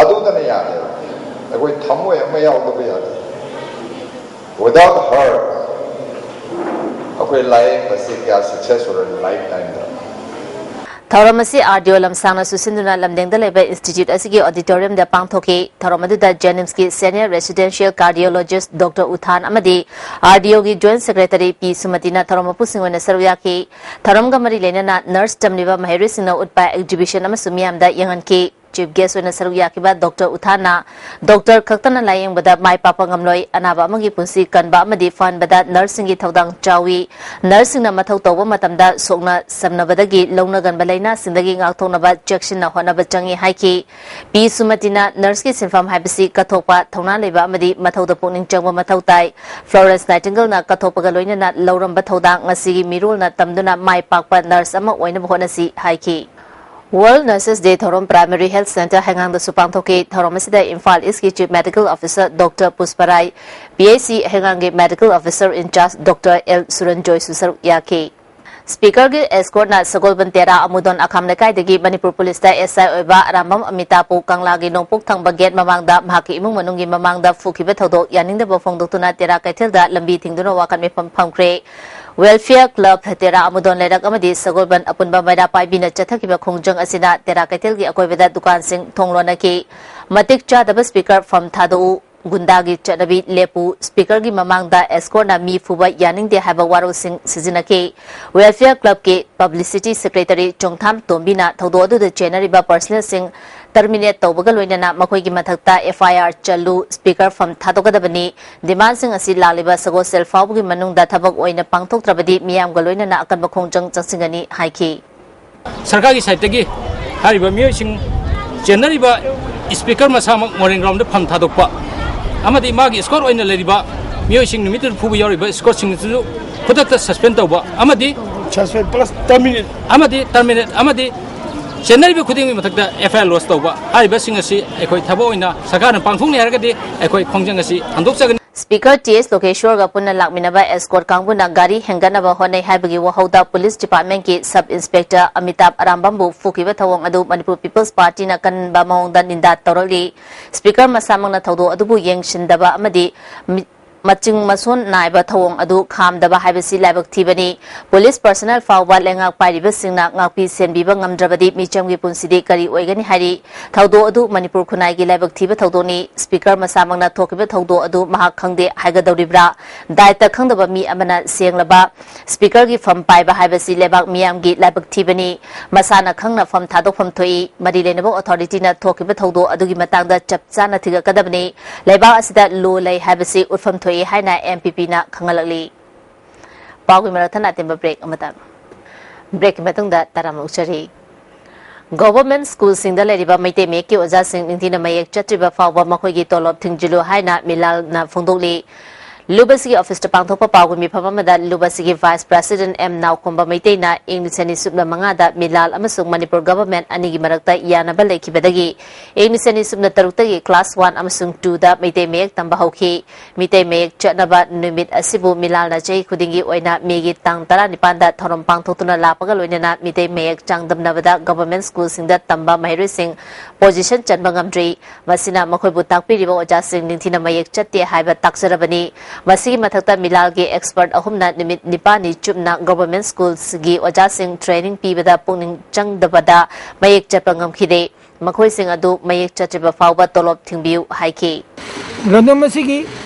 ꯑꯗꯨꯗꯅ ꯌꯥꯗꯦꯕ, ꯑꯩꯈꯣꯏ ꯊꯃꯣꯏ ꯑꯃ ꯌꯥꯎꯗꯕ ꯌꯥꯗꯦ꯫ Without her ꯑꯩꯈꯣꯏ ꯂꯥꯏꯌꯦꯡꯕꯁꯤ ꯀꯌꯥ ꯁꯛꯁꯦꯁ ꯑꯣꯏꯔꯣꯏ ꯂꯥꯏꯐ ꯇꯥꯏꯝꯗ꯫ ꯊꯧꯔꯝ ꯑꯁꯤ ꯑꯥꯔ ꯗꯤ ꯑꯣ ꯂꯝꯁꯥꯡꯅ ꯁꯨꯁꯤꯟꯗꯨꯅ ꯂꯝꯗꯦꯡꯗ ꯂꯩꯕ ꯏꯟꯁꯇꯤꯇ꯭ꯌꯨꯠ ꯑꯁꯤꯒꯤ ꯑꯣꯗꯤꯇꯣꯔꯤꯌꯝꯗ ꯄꯥꯡꯊꯣꯛꯈꯤ꯫ ꯊꯧꯔꯝ ꯑꯗꯨꯗ ꯖꯦꯅꯤꯝꯁꯀꯤ ꯁꯦꯅꯤꯌꯔ ꯔꯦꯁꯤꯗꯦꯟꯁꯤꯌꯦꯜ ꯀꯥꯔꯗꯤꯑꯣꯂꯣꯖꯤꯁ ꯗꯣꯛꯇꯔ ꯎꯊꯥꯟ ꯑꯃꯗꯤ ꯑꯥꯔ ꯗꯤ ꯑꯣꯒꯤ ꯖꯣꯏꯟꯠ ꯁꯦꯀ꯭ꯔꯦꯇꯔꯤ ꯄꯤ ꯁꯨꯃꯇꯤꯅ ꯊꯧꯔꯝ ꯃꯄꯨꯁꯤꯡ ꯑꯣꯏꯅ ꯁꯔꯨꯛ ꯌꯥꯈꯤ꯫ ꯊꯧꯔꯝꯒ ꯃꯔꯤ ꯂꯩꯅꯅ ꯅꯔꯁ ꯇꯝꯂꯤꯕ ꯃꯍꯩꯔꯣꯏꯁꯤꯡꯅ ꯎꯠꯄ ꯑꯦꯛꯖꯤꯕꯤꯁꯟ ꯑꯃꯁꯨ ꯃꯤꯌꯥꯝꯗ ꯌꯦꯡꯍꯟꯈꯤ꯫ ꯆꯤꯐ ꯒꯦꯁ ꯑꯣꯏꯅ ꯁꯔꯨꯛ ꯌꯥꯈꯤꯕ ꯗꯣꯛꯇꯔ ꯎꯊꯥꯟꯅ ꯗꯣꯛꯇꯔ ꯈꯛꯇꯅ ꯂꯥꯌꯦꯡꯕꯗ ꯃꯥꯏ ꯄꯥꯛꯄ ꯉꯝꯂꯣꯏ, ꯑꯅꯥꯕ ꯑꯃꯒꯤ ꯄꯨꯟꯁꯤ ꯀꯟꯕ ꯑꯃꯗꯤ ꯐꯍꯟꯕꯗ ꯅꯔꯁꯁꯤꯡꯒꯤ ꯊꯧꯗꯥꯡ ꯆꯥꯎꯏ꯫ ꯅꯔꯁꯁꯤꯡꯅ ꯃꯊꯧ ꯇꯧꯕ ꯃꯇꯝꯗ ꯁꯣꯛꯅ ꯁꯝꯅꯕꯗꯒꯤ ꯂꯧꯅꯒꯟꯕ ꯂꯥꯏꯅꯥꯁꯤꯡꯗꯒꯤ ꯉꯥꯛꯊꯣꯛꯅꯕ ꯆꯦꯛꯁꯤꯟꯅ ꯍꯣꯠꯅꯕ ꯆꯪꯏ ꯍꯥꯏꯈꯤ꯫ ꯄꯤ ꯁꯨꯃꯇꯤꯅ ꯅꯔꯁꯀꯤ ꯁꯤꯟꯐꯝ ꯍꯥꯏꯕꯁꯤ ꯀꯠꯊꯣꯛꯄ, ꯊꯧꯅꯥ ꯂꯩꯕ ꯑꯃꯗꯤ ꯃꯊꯧꯗ ꯄꯨꯛꯅꯤꯡ ꯆꯪꯕ ꯃꯊꯧ ꯇꯥꯏ꯫ ꯐ꯭ꯂꯣꯔꯦꯟꯁ ꯅꯥꯏꯇꯤꯡꯒꯦꯜꯅ ꯀꯠꯊꯣꯛꯄꯒ ꯂꯣꯏꯅꯅ ꯂꯧꯔꯝꯕ ꯊꯧꯗꯥꯡ ꯉꯁꯤꯒꯤ ꯃꯤꯔꯣꯜꯅ ꯇꯝꯗꯨꯅ ꯃꯥꯏ ꯄꯥꯛꯄ ꯅꯔꯁ ꯑꯃ ꯑꯣꯏꯅꯕ ꯍꯣꯠꯅꯁꯤ ꯍꯥꯏꯈꯤ꯫ World Nurses Day ꯊꯧꯔꯝ Primary Health Centre ꯍꯩꯉꯥꯡꯗꯁꯨ ꯄꯥꯡꯊꯣꯛꯈꯤ꯫ ꯊꯧꯔꯝ ꯑꯁꯤꯗ ꯏꯝꯐꯥꯜ ꯏꯁꯀꯤ Chief Medical Officer doctor Pushparai, P H C ꯍꯩꯉꯥꯡꯒꯤ Medical Officer in Charge doctor L ꯁꯨꯔꯟꯖꯣꯏꯁꯨ ꯁꯔꯨꯛ ꯌꯥꯈꯤ꯫ ꯁ꯭ꯄꯤꯀꯔꯒꯤ ꯑꯦꯁꯀꯣꯔꯠꯅ ꯁꯒꯣꯜꯕꯟ ꯇꯦꯔꯥ ꯑꯃꯨꯗꯣꯟ ꯑꯈꯥꯝ ꯂꯩꯀꯥꯏꯗꯒꯤ ꯃꯅꯤꯄꯨꯔ ꯄꯨꯂꯤꯁꯇ ꯑꯦꯁ ꯑꯥꯏ ꯑꯣꯏꯕ ꯑꯔꯥꯝꯕꯝ ꯑꯃꯤꯇꯥꯕꯄꯨ ꯀꯪꯂꯥꯒꯤ ꯅꯣꯡꯄꯣꯛ ꯊꯪꯕ ꯒꯦꯠ ꯃꯃꯥꯡꯗ ꯃꯍꯥꯛꯀꯤ ꯏꯃꯨꯡ ꯃꯅꯨꯡꯒꯤ ꯃꯃꯥꯡꯗ ꯐꯨꯈꯤꯕ ꯊꯧꯗꯣꯛ ꯌꯥꯅꯤꯡꯗꯕ ꯐꯣꯡꯗꯣꯛꯇꯨꯅ ꯇꯦꯔꯥ ꯀꯩꯊꯦꯜꯗ ꯂꯝꯕꯤ ꯊꯤꯡꯗꯨꯅ ꯋꯥꯀꯠ ꯃꯤꯐꯝ ꯐꯝꯈ꯭ꯔꯦ꯫ Welfare Club ꯇꯦꯔꯥ ꯑꯃꯨꯗꯣꯟ ꯂꯩꯔꯛ ꯑꯃꯗꯤ ꯁꯒꯣꯜꯕꯟ ꯑꯄꯨꯟꯕ ꯃꯩꯔꯥ ꯄꯥꯏꯕꯤꯅ ꯆꯠꯊꯈꯤꯕ ꯈꯣꯡꯖꯪ ꯑꯁꯤꯅ ꯇꯦꯔꯥ ꯀꯩꯊꯦꯜꯒꯤ ꯑꯀꯣꯏꯕꯗ ꯗꯨꯀꯥꯟꯁꯤꯡ ꯊꯣꯡ ꯂꯣꯟꯅꯈꯤ꯫ ꯃꯇꯤꯛ ꯆꯥꯗꯕ ꯁ꯭ꯄꯤꯀꯔ ꯐꯝ ꯊꯥꯗꯣꯛꯎ, ꯒꯨꯟꯗꯥꯒꯤ ꯆꯠꯅꯕꯤ ꯂꯦꯞꯄꯨ, ꯁ꯭ꯄꯤꯀꯔꯒꯤ ꯃꯃꯥꯡꯗ ꯑꯦꯁꯀꯣꯔꯠꯅ ꯃꯤ ꯐꯨꯕ ꯌꯥꯅꯤꯡꯗꯦ ꯍꯥꯏꯕ ꯋꯥꯔꯣꯜꯁꯤꯡ ꯁꯤꯖꯤꯟꯅꯈꯤ꯫ ꯋꯦꯜꯐꯤꯌꯔ ꯀ꯭ꯂꯕꯀꯤ ꯄꯕ꯭ꯂꯤꯁꯤꯇꯤ ꯁꯦꯀ꯭ꯔꯦꯇꯔꯤ ꯆꯣꯡꯊꯥꯝ ꯇꯣꯝꯕꯤꯅ ꯊꯧꯗꯣꯛ ꯑꯗꯨꯗ ꯆꯦꯟꯅꯔꯤꯕ ꯄꯔꯁꯅꯦꯜꯁꯤꯡ ꯇꯔꯃꯤꯅꯦꯠ ꯇꯧꯕꯒ ꯂꯣꯏꯅꯅ ꯃꯈꯣꯏꯒꯤ ꯃꯊꯛꯇ ꯑꯦꯐ ꯑꯥꯏ ꯑꯥꯔ ꯆꯜꯂꯨ, ꯁ꯭ꯄꯤꯀꯔ ꯐꯝ ꯊꯥꯗꯣꯛꯀꯗꯕꯅꯤ, ꯗꯤꯃꯥꯟꯁꯤꯡ ꯑꯁꯤ ꯂꯥꯛꯂꯤꯕ ꯁꯒꯣꯜꯁꯦꯜ ꯐꯥꯎꯕꯒꯤ ꯃꯅꯨꯡꯗ ꯊꯕꯛ ꯑꯣꯏꯅ ꯄꯥꯡꯊꯣꯛꯇ꯭ꯔꯕꯗꯤ ꯃꯤꯌꯥꯝꯒ ꯂꯣꯏꯅꯅ ꯑꯀꯟꯕ ꯈꯣꯡꯖꯪ ꯆꯪꯁꯤꯟꯒꯅꯤ ꯍꯥꯏꯈꯤ꯫ ꯁꯔꯀꯥꯔꯒꯤ ꯁꯥꯏꯠꯇꯒꯤ ꯍꯥꯏꯔꯤꯕ ꯃꯤꯑꯣꯏꯁꯤꯡ ꯆꯦꯟꯅꯔꯤꯕ ꯁ꯭ꯄꯤꯀꯔ ꯃꯁꯥꯃꯛ ꯃꯣꯔꯦꯟ ꯒ꯭ꯔꯥꯎꯟꯗ ꯐꯝ ꯊꯥꯗꯣꯛꯄ ꯑꯃꯗꯤ ꯃꯥꯒꯤ ꯏꯁꯀꯣꯔ ꯑꯣꯏꯅ ꯂꯩꯔꯤꯕ ꯃꯤꯑꯣꯏꯁꯤꯡ ꯅꯨꯃꯤꯠꯇꯨꯗ ꯐꯨꯕ ꯌꯥꯎꯔꯤꯕ ꯏꯁꯀꯣꯔꯁꯤꯡ ꯑꯗꯨꯁꯨ ꯈꯨꯗꯛꯇ ꯁꯁꯄꯦꯟ ꯇꯧꯕ ꯑꯃꯗꯤ ꯁꯁꯄꯦꯟ ꯄ꯭ꯂꯁ ꯇꯔꯃꯤꯅꯦꯠ ꯑꯃꯗꯤ ꯇꯔꯃꯤꯅꯦꯠ ꯑꯃꯗꯤ ꯆꯦꯟꯅꯔꯤꯕ ꯈꯨꯗꯤꯡꯒꯤ ꯃꯊꯛꯇ ꯑꯦꯐ ꯑꯥꯏ ꯑꯥꯔ ꯂꯣꯖ ꯇꯧꯕ ꯍꯥꯏꯔꯤꯕꯁꯤꯡ ꯑꯁꯤ ꯑꯩꯈꯣꯏ ꯊꯕꯛ ꯑꯣꯏꯅ ꯁꯔꯀꯥꯔꯅ ꯄꯥꯡꯊꯣꯛꯅꯤ ꯍꯥꯏꯔꯒꯗꯤ ꯑꯩꯈꯣꯏ ꯈꯣꯡꯖꯪ ꯑꯁꯤ ꯍꯟꯗꯣꯛꯆꯒꯅꯤ꯫ ꯁ꯭ꯄꯤꯀꯔ ꯇꯤ ꯑꯦꯁ ꯂꯣꯀꯦꯁꯣꯔꯒ ꯄꯨꯟꯅ ꯂꯥꯛꯃꯤꯟꯅꯕ ꯑꯦꯁꯀꯣꯔꯠ ꯀꯥꯡꯕꯨꯅ ꯒꯥꯔꯤ ꯍꯦꯟꯒꯠꯅꯕ ꯍꯣꯠꯅꯩ ꯍꯥꯏꯕꯒꯤ ꯋꯥꯍꯧꯗ ꯄꯨꯂꯤꯁ ꯗꯤꯄꯥꯔꯠꯃꯦꯟꯠꯀꯤ ꯁꯕ ꯏꯟꯁꯄꯦꯛꯇꯔ ꯑꯃꯤꯇꯥꯕ ꯑꯔꯥꯝꯕꯝꯕꯨ ꯐꯨꯈꯤꯕ ꯊꯧꯑꯣꯡ ꯑꯗꯨ ꯃꯅꯤꯄꯨꯔ ꯄꯤꯄꯜꯁ ꯄꯥꯔꯇꯤꯅ ꯀꯟꯕ ꯃꯑꯣꯡꯗ ꯅꯤꯟꯗꯥ ꯇꯧꯔꯛꯂꯤ꯫ ꯁ꯭ꯄꯤꯀꯔ ꯃꯁꯥꯃꯛꯅ ꯊꯧꯗꯣꯛ ꯑꯗꯨꯕꯨ ꯌꯦꯡꯁꯤꯟꯗꯕ ꯑꯃꯗꯤ ꯃꯤ-, ꯃꯆꯤꯡ ꯃꯁꯣꯟ ꯅꯥꯏꯕ ꯊꯧꯑꯣꯡ ꯑꯗꯨ ꯈꯥꯝꯗꯕ ꯍꯥꯏꯕꯁꯤ ꯂꯥꯏꯕꯛ ꯊꯤꯕꯅꯤ꯫ ꯄꯨꯂꯤꯁ ꯄꯔꯁꯅꯦꯜ ꯐꯥꯎꯕ ꯂꯩꯉꯥꯛ ꯄꯥꯏꯔꯤꯕꯁꯤꯡꯅ ꯉꯥꯛꯄꯤ ꯁꯦꯟꯕꯤꯕ ꯉꯝꯗ꯭ꯔꯕꯗꯤ ꯃꯤꯆꯝꯒꯤ ꯄꯨꯟꯁꯤꯗꯤ ꯀꯔꯤ ꯑꯣꯏꯒꯅꯤ ꯍꯥꯏꯔꯤ꯫ ꯊꯧꯗꯣꯛ ꯑꯗꯨ ꯃꯅꯤꯄꯨꯔ ꯈꯨꯟꯅꯥꯏꯒꯤ ꯂꯥꯏꯕꯛ ꯊꯤꯕ ꯊꯧꯗꯣꯛꯅꯤ꯫ ꯁ꯭ꯄꯤꯀꯔ ꯃꯁꯥꯃꯛꯅ ꯊꯣꯛꯈꯤꯕ ꯊꯧꯗꯣꯛ ꯑꯗꯨ ꯃꯍꯥꯛ ꯈꯪꯗꯦ ꯍꯥꯏꯒꯗꯧꯔꯤꯕ꯭ꯔꯥ? ꯗꯥꯏꯇ ꯈꯪꯗꯕ ꯃꯤ ꯑꯃꯅ ꯁꯦꯡꯂꯕ ꯁ꯭ꯄꯤꯀꯔꯒꯤ ꯐꯝ ꯄꯥꯏꯕ ꯍꯥꯏꯕꯁꯤ ꯂꯩꯕꯥꯛ ꯃꯤꯌꯥꯝꯒꯤ ꯂꯥꯏꯕꯛ ꯊꯤꯕꯅꯤ꯫ ꯃꯁꯥꯅ ꯈꯪꯅ ꯐꯝ ꯊꯥꯗꯣꯛꯐꯝ ꯊꯣꯛꯏ꯫ ꯃꯔꯤ ꯂꯩꯅꯕ ꯑꯣꯊꯣꯔꯤꯇꯤꯅ ꯊꯣꯛꯈꯤꯕ ꯊꯧꯗꯣꯛ ꯑꯗꯨꯒꯤ ꯃꯇꯥꯡꯗ ꯆꯞ ꯆꯥꯅ ꯊꯤꯒꯠꯀꯗꯕꯅꯤ꯫ ꯂꯩꯕꯥꯛ ꯑꯁꯤꯗ ꯂꯣ ꯂꯩ ꯍꯥꯏꯕꯁꯤ ꯎꯠꯐꯝ ꯊꯣꯛꯏ ꯍꯥꯏꯅ ꯑꯦꯝ ꯄꯤ ꯄꯤꯅ ꯈꯪꯍꯜꯂꯛꯂꯤ꯫ ꯄꯥꯎꯒꯤ ꯃꯔꯛ ꯊꯠꯅ ꯑꯇꯦꯟꯕ ꯕ꯭ꯔꯦꯛ ꯑꯃꯇꯪ꯫ ꯕ꯭ꯔꯦꯛꯀꯤ ꯃꯇꯨꯡꯗ ꯇꯔꯥꯝꯅ ꯑꯣꯛꯆꯔꯤ꯫ ꯒꯣꯚꯔꯟꯃꯦꯟꯠ ꯁ꯭ꯀꯨꯜꯁꯤꯡꯗ ꯂꯩꯔꯤꯕ ꯃꯩꯇꯩ ꯃꯌꯦꯛꯀꯤ ꯑꯣꯖꯥꯁꯤꯡ ꯅꯤꯡꯊꯤꯅ ꯃꯌꯦꯛ ꯆꯠꯇ꯭ꯔꯤꯕ ꯐꯥꯎꯕ ꯃꯈꯣꯏꯒꯤ ꯇꯣꯂꯣꯞ ꯊꯤꯡꯖꯤꯜꯂꯨ ꯍꯥꯏꯅ ꯃꯤꯂꯥꯜꯅ ꯐꯣꯡꯗꯣꯛꯂꯤ꯫ ꯂꯨꯕꯁꯤꯒꯤ ꯑꯣꯐꯤꯁꯇ ꯄꯥꯡꯊꯣꯛꯄ ꯄꯥꯎꯒꯤ ꯃꯤꯐꯝ ꯑꯃꯗ ꯂꯨꯕꯁꯤꯒꯤ ꯚꯥꯏꯁ ꯄ꯭ꯔꯦꯁꯤꯗꯦꯟꯠ ꯑꯦꯝ ꯅꯥꯎꯈꯣꯝꯕ ꯃꯩꯇꯩꯅ ꯏꯪ ꯂꯤꯁꯤꯡ ꯑꯅꯤ ꯁꯨꯞꯅ ꯃꯉꯥꯗ ꯃꯤꯂꯥꯜ ꯑꯃꯁꯨꯡ ꯃꯅꯤꯄꯨꯔ ꯒꯣꯚꯔꯟꯃꯦꯟꯠ ꯑꯅꯤꯒꯤ ꯃꯔꯛꯇ ꯌꯥꯅꯕ ꯂꯩꯈꯤꯕꯗꯒꯤ ꯏꯪ ꯂꯤꯁꯤꯡ ꯑꯅꯤ ꯁꯨꯞꯅ ꯇꯔꯨꯛꯇꯒꯤ ꯀ꯭ꯂꯥꯁ ꯋꯥꯟ ꯑꯃꯁꯨꯡ ꯇꯨꯗ ꯃꯩꯇꯩ ꯃꯌꯦꯛ ꯇꯝꯕ ꯍꯧꯈꯤ꯫ ꯃꯤꯇꯩ ꯃꯌꯦꯛ ꯆꯠꯅꯕ ꯅꯨꯃꯤꯠ ꯑꯁꯤꯕꯨ ꯃꯤꯂꯥꯜꯅ ꯆꯍꯤ ꯈꯨꯗꯤꯡꯒꯤ ꯑꯣꯏꯅ ꯃꯦꯒꯤ ꯇꯥꯡ ꯇꯔꯥꯅꯤꯄꯥꯟꯗ ꯊꯧꯔꯝ ꯄꯥꯡꯊꯣꯛꯇꯨꯅ ꯂꯥꯛꯄꯒ ꯂꯣꯏꯅꯅ ꯃꯤꯇꯩ ꯃꯌꯦꯛ ꯆꯥꯡꯗꯝꯅꯕꯗ ꯒꯣꯚꯔꯟꯃꯦꯟꯠ ꯁ꯭ꯀꯨꯜꯁꯤꯡꯗ ꯇꯝꯕ ꯃꯍꯩꯔꯣꯏꯁꯤꯡ ꯄꯣꯖꯤꯁꯟ ꯆꯟꯕ ꯉꯝꯗ꯭ꯔꯤ꯫ ꯃꯁꯤꯅ ꯃꯈꯣꯏꯕꯨ ꯇꯥꯛꯄꯤꯔꯤꯕ ꯑꯣꯖꯥꯁꯤꯡ ꯅꯤꯡꯊꯤꯅ ꯃꯌꯦꯛ ꯆꯠꯇꯦ ꯍꯥꯏꯕ ꯇꯥꯛꯆꯔꯕꯅꯤ꯫ ꯃꯁꯤꯒꯤ ꯃꯊꯛꯇ ꯃꯤꯂꯥꯜꯒꯤ expert ꯑꯍꯨꯝꯅ ꯅꯨꯃꯤꯠ ꯅꯤꯄꯥꯜꯅꯤ ꯆꯨꯞꯅ government schools ꯒꯤ ꯑꯣꯖꯥꯁꯤꯡ training ꯄꯤꯕꯗ ꯄꯨꯛꯅꯤꯡ ꯆꯪꯗꯕꯗ ꯃꯌꯦꯛ ꯆꯠꯄ ꯉꯝꯈꯤꯗꯦ꯫ ꯃꯈꯣꯏꯁꯤꯡ ꯑꯗꯨ ꯃꯌꯦꯛ ꯆꯠꯇ꯭ꯔꯤꯕ ꯐꯥꯎꯕ ꯇꯣꯂꯣꯞ ꯊꯤꯡꯕꯤꯌꯨ ꯍꯥꯏꯈꯤ꯫ ꯂꯝꯗꯝ ꯑꯁꯤꯒꯤ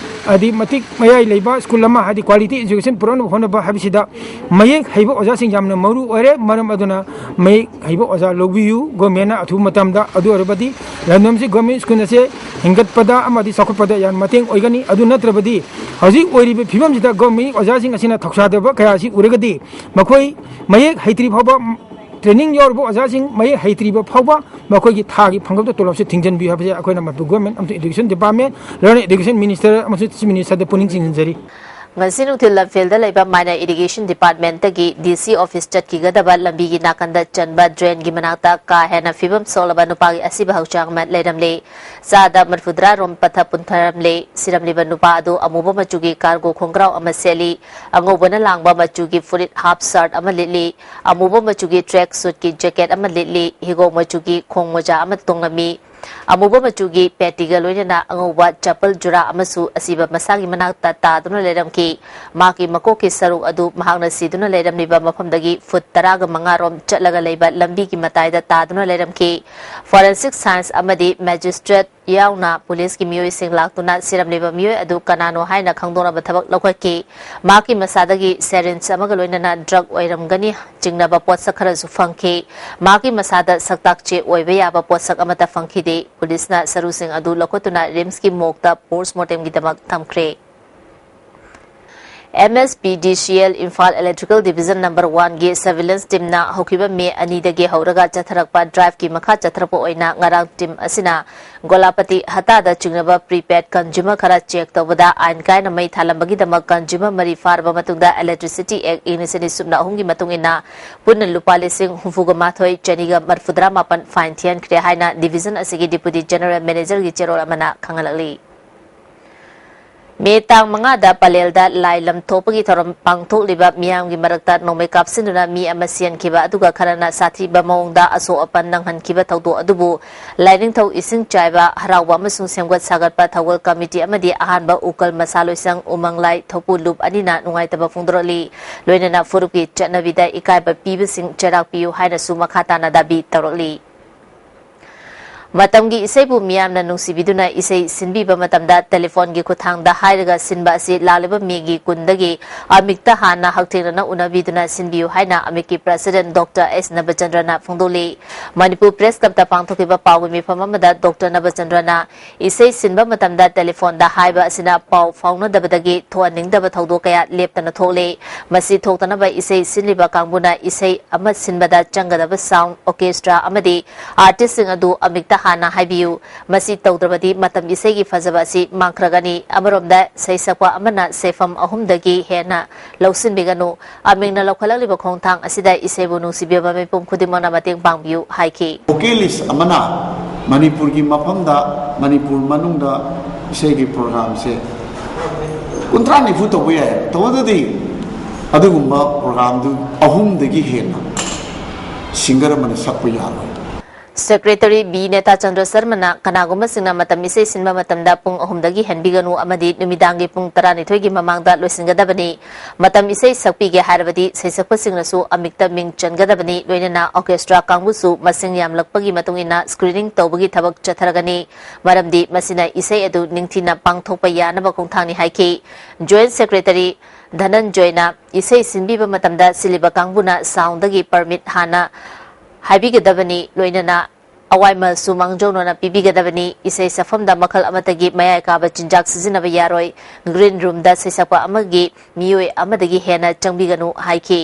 ꯍꯥꯏꯗꯤ ꯃꯇꯤꯛ ꯃꯌꯥꯏ ꯂꯩꯕ school ꯑꯃ ꯍꯥꯏꯗꯤ quality education ꯄꯨꯔꯛꯅꯕ ꯍꯣꯠꯅꯕ ꯍꯥꯏꯕꯁꯤꯗ ꯃꯌꯦꯛ ꯍꯩꯕ ꯑꯣꯖꯥꯁꯤꯡ ꯌꯥꯝꯅ ꯃꯔꯨ ꯑꯣꯏꯔꯦ꯫ ꯃꯔꯝ ꯑꯗꯨꯅ ꯃꯌꯦꯛ ꯍꯩꯕ ꯑꯣꯖꯥ ꯂꯧꯕꯤꯌꯨ꯫ Government ꯅ ꯑꯊꯨꯕ ꯃꯇꯝꯗ, ꯑꯗꯨ ꯑꯣꯏꯔꯕꯗꯤ ꯂꯝꯗꯝꯁꯤ government school ꯑꯁꯦ ꯍꯤꯡꯒꯠꯄꯗ ꯑꯃꯗꯤ ꯆꯥꯎꯈꯠꯄꯗ ꯌꯥꯝ ꯃꯇꯦꯡ ꯑꯣꯏꯒꯅꯤ꯫ ꯑꯗꯨ ꯅꯠꯇ꯭ꯔꯕꯗꯤ ꯍꯧꯖꯤꯛ ꯑꯣꯏꯔꯤꯕ ꯐꯤꯕꯝꯁꯤꯗ government ꯑꯣꯖꯥꯁꯤꯡ ꯑꯁꯤꯅ ꯊꯧꯁꯥꯗꯕ ꯀꯌꯥ ꯑꯁꯤ ꯎꯔꯒꯗꯤ ꯃꯈꯣꯏ ꯃꯌꯦꯛ ꯍꯩꯇ꯭ꯔꯤ ꯐꯥꯎꯕ, training ꯌꯥꯎꯔꯕ ꯑꯣꯖꯥꯁꯤꯡ ꯃꯌꯦꯛ ꯍꯩꯇ꯭ꯔꯤꯕ ꯐꯥꯎꯕ ꯃꯈꯣꯏꯒꯤ ꯊꯥꯒꯤ ꯐꯪꯒꯗꯕ ꯇꯣꯂꯣꯞꯁꯦ ꯊꯤꯡꯖꯤꯟꯕꯤꯌꯨ ꯍꯥꯏꯕꯁꯦ ꯑꯩꯈꯣꯏꯅ ꯃꯅꯤꯄꯨꯔ government ꯑꯃꯁꯨꯡ education department, learning education minister ꯑꯃꯁꯨꯡ chief minister ꯗ ꯄꯨꯛꯅꯤꯡ ꯆꯤꯡꯁꯤꯟꯖꯔꯤ꯫ ꯉꯁꯤ ꯅꯨꯡꯊꯤꯜ ꯂꯝꯐꯦꯜꯗ ꯂꯩꯕ Minor Irrigation Department ꯇꯒꯤ D C office ꯆꯠꯈꯤꯒꯗꯕ ꯂꯝꯕꯤꯒꯤ ꯅꯥꯀꯟꯗ ꯆꯟꯕ drain ꯒꯤ ꯃꯅꯥꯛꯇ ꯀꯥ ꯍꯦꯟꯅ ꯐꯤꯕꯝ ꯁꯣꯛꯂꯕ ꯅꯨꯄꯥꯒꯤ ꯑꯁꯤꯕ ꯍꯛꯆꯥꯡ ꯑꯃ ꯂꯩꯔꯝꯂꯦ꯫ ꯆꯥꯗ ꯃꯔꯤꯐꯨꯇꯔꯥ ꯔꯣꯝ ꯄꯠꯊ ꯄꯨꯝꯊꯔꯝꯂꯦ꯫ ꯁꯤꯔꯝꯂꯤꯕ ꯅꯨꯄꯥ ꯑꯗꯨ ꯑꯃꯨꯕ ꯃꯆꯨꯒꯤ cargo ꯈꯣꯡꯒ꯭ꯔꯥꯎ ꯑꯃ ꯁꯦꯠꯂꯤ, ꯑꯉꯧꯕꯅ ꯂꯥꯡꯕ ꯃꯆꯨꯒꯤ ꯐꯨꯔꯤꯠ half shirt ꯑꯃ ꯂꯤꯠꯂꯤ, ꯑꯃꯨꯕ ꯃꯆꯨꯒꯤ track suit ꯀꯤ jacket ꯑꯃ ꯂꯤꯠꯂꯤ, ꯍꯤꯒꯣꯛ ꯃꯆꯨꯒꯤ ꯈꯣꯡ ꯃꯣꯖꯥ ꯑꯃ ꯇꯣꯡꯂꯝꯃꯤ꯫ ꯑꯃꯨꯕ ꯃꯆꯨꯒꯤ ꯄꯦꯇꯤꯒ ꯂꯣꯏꯅꯅ ꯑꯉꯧꯕ ꯆꯄꯜ ꯖꯨꯔꯥ ꯑꯃꯁꯨ ꯑꯁꯤꯕ ꯃꯁꯥꯒꯤ ꯃꯅꯥꯛꯇ ꯇꯥꯗꯨꯅ ꯂꯩꯔꯝꯈꯤ꯫ ꯃꯍꯥꯛꯀꯤ ꯃꯀꯣꯛꯀꯤ ꯁꯔꯨꯛ ꯑꯗꯨ ꯃꯍꯥꯛꯅ ꯁꯤꯗꯨꯅ ꯂꯩꯔꯝꯂꯤꯕ ꯃꯐꯝꯗꯒꯤ ꯐꯨꯠ ꯇꯔꯥꯒ ꯃꯉꯥ ꯔꯣꯝ ꯆꯠꯂꯒ ꯂꯩꯕ ꯂꯝꯕꯤꯒꯤ ꯃꯇꯥꯏꯗ ꯇꯥꯗꯨꯅ ꯂꯩꯔꯝꯈꯤ꯫ Forensic science ꯑꯃꯗꯤ magistrate ꯌꯥꯎꯅ ꯄꯨꯂꯤꯁꯀꯤ ꯃꯤꯑꯣꯏꯁꯤꯡ ꯂꯥꯛꯇꯨꯅ ꯁꯤꯔꯝꯂꯤꯕ ꯃꯤꯑꯣꯏ ꯑꯗꯨ ꯀꯅꯥꯅꯣ ꯍꯥꯏꯅ ꯈꯪꯗꯣꯛꯅꯕ ꯊꯕꯛ ꯂꯧꯈꯠꯈꯤ꯫ ꯃꯍꯥꯛꯀꯤ ꯃꯁꯥꯗꯒꯤ syringe ꯑꯃꯒ ꯂꯣꯏꯅꯅ drug ꯑꯣꯏꯔꯝꯒꯅꯤ ꯆꯤꯡꯅꯕ ꯄꯣꯠꯁꯛ ꯈꯔꯁꯨ ꯐꯪꯈꯤ꯫ ꯃꯍꯥꯛꯀꯤ ꯃꯁꯥꯗ ꯁꯛꯇꯥꯛ ꯆꯦ ꯑꯣꯏꯕ ꯌꯥꯕ ꯄꯣꯠꯁꯛ ꯑꯃꯠꯇ ꯐꯪꯈꯤꯗꯦ꯫ ꯄꯨꯂꯤꯁꯅ ꯁꯔꯨꯁꯤꯡ ꯑꯗꯨ ꯂꯧꯈꯠꯇꯨꯅ RIMS ꯀꯤ morgue ꯇ post mortem ꯒꯤꯗꯃꯛ ꯊꯝꯈ꯭ꯔꯦ꯫ M S P D C L Imphal Electrical Division number one ꯒꯤ surveillance team ꯅ ꯍꯧꯈꯤꯕ ꯃꯦ ꯑꯅꯤꯗꯒꯤ ꯍꯧꯔꯒ ꯆꯠꯊꯔꯛꯄ drive ꯀꯤ ꯃꯈꯥ ꯆꯠꯊꯔꯛꯄ ꯑꯣꯏꯅ ꯉꯔꯥꯡ team ꯑꯁꯤꯅ ꯒꯣꯂꯥꯄꯇꯤ ꯍꯇꯥꯗ ꯆꯤꯡꯅꯕ prepaid consumer ꯈꯔ check ꯇꯧꯕꯗ ꯑꯥꯏꯟ ꯀꯥꯏꯅ ꯃꯩ ꯊꯥꯂꯝꯕꯒꯤꯗꯃꯛ consumer ꯃꯔꯤ ꯐꯥꯔꯕ ꯃꯇꯨꯡꯗ Electricity Act ꯏꯪ ꯂꯤꯁꯤꯡ ꯑꯅꯤ ꯁꯨꯞꯅ ꯑꯍꯨꯝꯒꯤ ꯃꯇꯨꯡ ꯏꯟꯅ ꯄꯨꯟꯅ ꯂꯨꯄꯥ ꯂꯤꯁꯤꯡ ꯍꯨꯝꯐꯨꯒ ꯃꯥꯊꯣꯏ ꯆꯅꯤꯒ ꯃꯔꯤꯐꯨꯇꯔꯥ ꯃꯥꯄꯟ fine ꯊꯤꯍꯟꯈ꯭ꯔꯦ ꯍꯥꯏꯅ division ꯑꯁꯤꯒꯤ Deputy General Manager ꯒꯤ ꯆꯦꯔꯣꯜ ꯑꯃꯅ ꯈꯪꯍꯜꯂꯛꯂꯤ꯫ ꯃꯦ ꯇꯥꯡ ꯃꯉꯥꯗ ꯄꯂꯦꯜꯗ ꯂꯥꯏ ꯂꯝ ꯊꯣꯛꯄꯒꯤ ꯊꯧꯔꯝ ꯄꯥꯡꯊꯣꯛꯂꯤꯕ ꯃꯤꯌꯥꯝꯒꯤ ꯃꯔꯛꯇ ꯅꯣꯡꯃꯩ ꯀꯥꯞꯁꯤꯟꯗꯨꯅ ꯃꯤ ꯑꯃ ꯁꯤꯍꯟꯈꯤꯕ, ꯑꯗꯨꯒ ꯈꯔꯅ ꯁꯥꯊꯤꯕ ꯃꯑꯣꯡꯗ ꯑꯁꯣꯛ ꯑꯄꯟ ꯅꯪꯍꯟꯈꯤꯕ ꯊꯧꯗꯣꯛ ꯑꯗꯨꯕꯨ ꯂꯥꯏꯅꯤꯡꯊꯧ ꯏꯁꯤꯡ ꯆꯥꯏꯕ ꯍꯔꯥꯎꯕ ꯑꯃꯁꯨꯡ ꯁꯦꯝꯒꯠ ꯁꯥꯒꯠꯄ ꯊꯧꯒꯜ ꯀꯃꯤꯇꯤ ꯑꯃꯗꯤ ꯑꯍꯥꯟꯕ ꯎꯀꯜ ꯃꯁꯥ ꯂꯣꯏꯁꯪ ꯎꯃꯪꯂꯥꯏ ꯊꯧꯄꯨ ꯂꯨꯞ ꯑꯅꯤꯅ ꯅꯨꯡꯉꯥꯏꯇꯕ ꯐꯣꯡꯗꯣꯔꯛꯂꯤ꯫ ꯂꯣꯏꯅꯅ ꯐꯨꯔꯨꯞꯀꯤ ꯆꯠꯅꯕꯤꯗ ꯏꯀꯥꯏꯕ ꯄꯤꯕꯁꯤꯡ ꯆꯩꯔꯥꯛ ꯄꯤꯌꯨ ꯍꯥꯏꯅꯁꯨ ꯃꯈꯥ ꯇꯥꯅ ꯗꯥꯕꯤ ꯇꯧꯔꯛꯂꯤ꯫ ꯃꯇꯝꯒꯤ ꯏꯁꯩꯕꯨ ꯃꯤꯌꯥꯝꯅ ꯅꯨꯡꯁꯤꯕꯤꯗꯨꯅ ꯏꯁꯩ ꯁꯤꯟꯕꯤꯕ ꯃꯇꯝꯗ ꯇꯦꯂꯤꯐꯣꯟꯒꯤ ꯈꯨꯠꯊꯥꯡꯗ ꯍꯥꯏꯔꯒ ꯁꯤꯟꯕ ꯑꯁꯤ ꯂꯥꯛꯂꯤꯕ ꯃꯦꯒꯤ ꯀꯨꯟꯗꯒꯤ ꯑꯃꯤꯛꯇ ꯍꯥꯟꯅ ꯍꯛꯊꯦꯡꯅꯅ ꯎꯅꯕꯤꯗꯨꯅ ꯁꯤꯟꯕꯤꯌꯨ ꯍꯥꯏꯅ ꯑꯃꯤꯛꯀꯤ ꯄ꯭ꯔꯁꯤꯗꯦꯟꯠ ꯗꯣꯛꯇꯔ ꯑꯦꯁ ꯅꯕꯆꯟꯗ꯭ꯔꯅ ꯐꯣꯡꯗꯣꯛꯂꯤ꯫ ꯃꯅꯤꯄꯨꯔ ꯄ꯭ꯔꯦꯁ ꯀ꯭ꯂꯕꯇ ꯄꯥꯡꯊꯣꯛꯈꯤꯕ ꯄꯥꯎꯒꯤ ꯃꯤꯐꯝ ꯑꯃꯗ ꯗꯣꯛꯇꯔ ꯅꯕꯆꯟꯗ꯭ꯔꯅ ꯏꯁꯩ ꯁꯤꯟꯕ ꯃꯇꯝꯗ ꯇꯦꯂꯤꯐꯣꯟꯗ ꯍꯥꯏꯕ ꯑꯁꯤꯅ ꯄꯥꯎ ꯐꯥꯎꯅꯗꯕꯗꯒꯤ ꯊꯣꯛꯍꯟꯅꯤꯡꯗꯕ ꯊꯧꯗꯣꯛ ꯀꯌꯥ ꯂꯦꯞꯇꯅ ꯊꯣꯛꯂꯤ꯫ ꯃꯁꯤ ꯊꯣꯛꯇꯅꯕ ꯏꯁꯩ ꯁꯤꯜꯂꯤꯕ ꯀꯥꯡꯕꯨꯅ ꯏꯁꯩ ꯑꯃ ꯁꯤꯟꯕꯗ ꯆꯪꯒꯗꯕ ꯁꯥꯎꯟ, ꯑꯣꯔꯀꯦꯁꯇ꯭ꯔꯥ ꯑꯃꯗꯤ ꯑꯥꯔꯇꯤꯁꯁꯤꯡ ꯑꯗꯨ ꯑꯃꯤꯛꯇ ꯍꯥꯟꯅ ꯍꯥꯏꯕꯤꯌꯨ꯫ ꯃꯁꯤ ꯇꯧꯗ꯭ꯔꯕꯗꯤ ꯃꯇꯝ ꯏꯁꯩꯒꯤ ꯐꯖꯕ ꯑꯁꯤ ꯃꯥꯡꯈ꯭ꯔꯒꯅꯤ꯫ ꯑꯃꯔꯣꯝꯗ ꯁꯩꯁꯛꯄ ꯑꯃꯅ ꯁꯦꯐꯝ ꯑꯍꯨꯝꯗꯒꯤ ꯍꯦꯟꯅ ꯂꯧꯁꯤꯟꯕꯤꯒꯅꯨ꯫ ꯑꯃꯤꯡꯅ ꯂꯧꯈꯠꯂꯛꯂꯤꯕ ꯈꯣꯡꯊꯥꯡ ꯑꯁꯤꯗ ꯏꯁꯩꯕꯨ ꯅꯨꯡꯁꯤꯕꯤꯕ ꯃꯤꯄꯨꯝ ꯈꯨꯗꯤꯡꯃꯛꯅ ꯃꯇꯦꯡ ꯄꯥꯡꯕꯤꯌꯨ ꯍꯥꯏꯈꯤ꯫ ꯚꯣꯀꯦꯂꯤꯁ ꯑꯃꯅ ꯃꯅꯤꯄꯨꯔꯒꯤ ꯃꯐꯝꯗ, ꯃꯅꯤꯄꯨꯔ ꯃꯅꯨꯡꯗ ꯏꯁꯩꯒꯤ ꯄ꯭ꯔꯣꯒ꯭ꯔꯥꯝꯁꯦ ꯀꯨꯟꯊ꯭ꯔꯥ ꯅꯤꯐꯨ ꯇꯧꯕ ꯌꯥꯏ꯫ ꯇꯧꯕꯗꯗꯤ ꯑꯗꯨꯒꯨꯝꯕ ꯄ꯭ꯔꯣꯒ꯭ꯔꯥꯝꯗꯨ ꯑꯍꯨꯝꯗꯒꯤ ꯍꯦꯟꯅ ꯁꯤꯡꯒꯔ ꯑꯃꯅ ꯁꯛꯄ ꯌꯥꯔꯣꯏ꯫ ꯁꯦꯀ꯭ꯔꯦꯇꯔꯤ ꯕꯤ ꯅꯦꯇꯥꯆꯟꯗ꯭ꯔ ꯁꯔꯃꯅ ꯀꯅꯥꯒꯨꯝꯕꯁꯤꯡꯅ ꯃꯇꯝ ꯏꯁꯩ ꯁꯤꯟꯕ ꯃꯇꯝꯗ ꯄꯨꯡ ꯑꯍꯨꯝꯗꯒꯤ ꯍꯦꯟꯕꯤꯒꯅꯨ ꯑꯃꯗꯤ ꯅꯨꯃꯤꯗꯥꯡꯒꯤ ꯄꯨꯡ ꯇꯔꯥꯅꯤꯊꯣꯏꯒꯤ ꯃꯃꯥꯡꯗ ꯂꯣꯏꯁꯤꯟꯒꯗꯕꯅꯤ꯫ ꯃꯇꯝ ꯏꯁꯩ ꯁꯛꯄꯤꯒꯦ ꯍꯥꯏꯔꯕꯗꯤ ꯁꯩꯁꯛꯄꯁꯤꯡꯅꯁꯨ ꯑꯃꯤꯛꯇ ꯃꯤꯡ ꯆꯟꯒꯗꯕꯅꯤ꯫ ꯂꯣꯏꯅꯅ ꯑꯣꯔꯀꯦꯁꯇ꯭ꯔꯥ ꯀꯥꯡꯕꯨꯁꯨ ꯃꯁꯤꯡ ꯌꯥꯝꯂꯛꯄꯒꯤ ꯃꯇꯨꯡ ꯏꯟꯅ ꯁ꯭ꯀ꯭ꯔꯤꯅꯤꯡ ꯇꯧꯕꯒꯤ ꯊꯕꯛ ꯆꯠꯊꯔꯒꯅꯤ꯫ ꯃꯔꯝꯗꯤ ꯃꯁꯤꯅ ꯏꯁꯩ ꯑꯗꯨ ꯅꯤꯡꯊꯤꯅ ꯄꯥꯡꯊꯣꯛꯄ ꯌꯥꯅꯕ ꯈꯣꯡꯊꯥꯡꯅꯤ ꯍꯥꯏꯈꯤ꯫ ꯖꯣꯏꯟꯠ ꯁꯦꯀ꯭ꯔꯦꯇꯔꯤ ꯙꯅꯟꯖꯣꯏꯅ ꯏꯁꯩ ꯁꯤꯟꯕꯤꯕ ꯃꯇꯝꯗ ꯁꯤꯜꯂꯤꯕ ꯀꯥꯡꯕꯨꯅ ꯁꯥꯎꯟꯗꯒꯤ ꯄꯔꯃꯤꯠ ꯍꯥꯟꯅ ꯍꯥꯏꯕꯤꯒꯗꯕꯅꯤ꯫ ꯂꯣꯏꯅꯅ ꯑꯋꯥꯏꯃꯜꯁꯨ ꯃꯥꯡꯖꯧꯅꯅ ꯄꯤꯕꯤꯒꯗꯕꯅꯤ꯫ ꯏꯁꯩ ꯁꯛꯐꯝꯗ ꯃꯈꯜ ꯑꯃꯠꯇꯒꯤ ꯃꯌꯥꯏ ꯀꯥꯕ ꯆꯤꯟꯖꯥꯛ ꯁꯤꯖꯤꯟꯅꯕ ꯌꯥꯔꯣꯏ꯫ ꯒ꯭ꯔꯤꯟ ꯔꯨꯝꯗ ꯁꯩꯁꯛꯄ ꯑꯃꯒꯤ ꯃꯤꯑꯣꯏ ꯑꯃꯗꯒꯤ ꯍꯦꯟꯅ ꯆꯪꯕꯤꯒꯅꯨ ꯍꯥꯏꯈꯤ꯫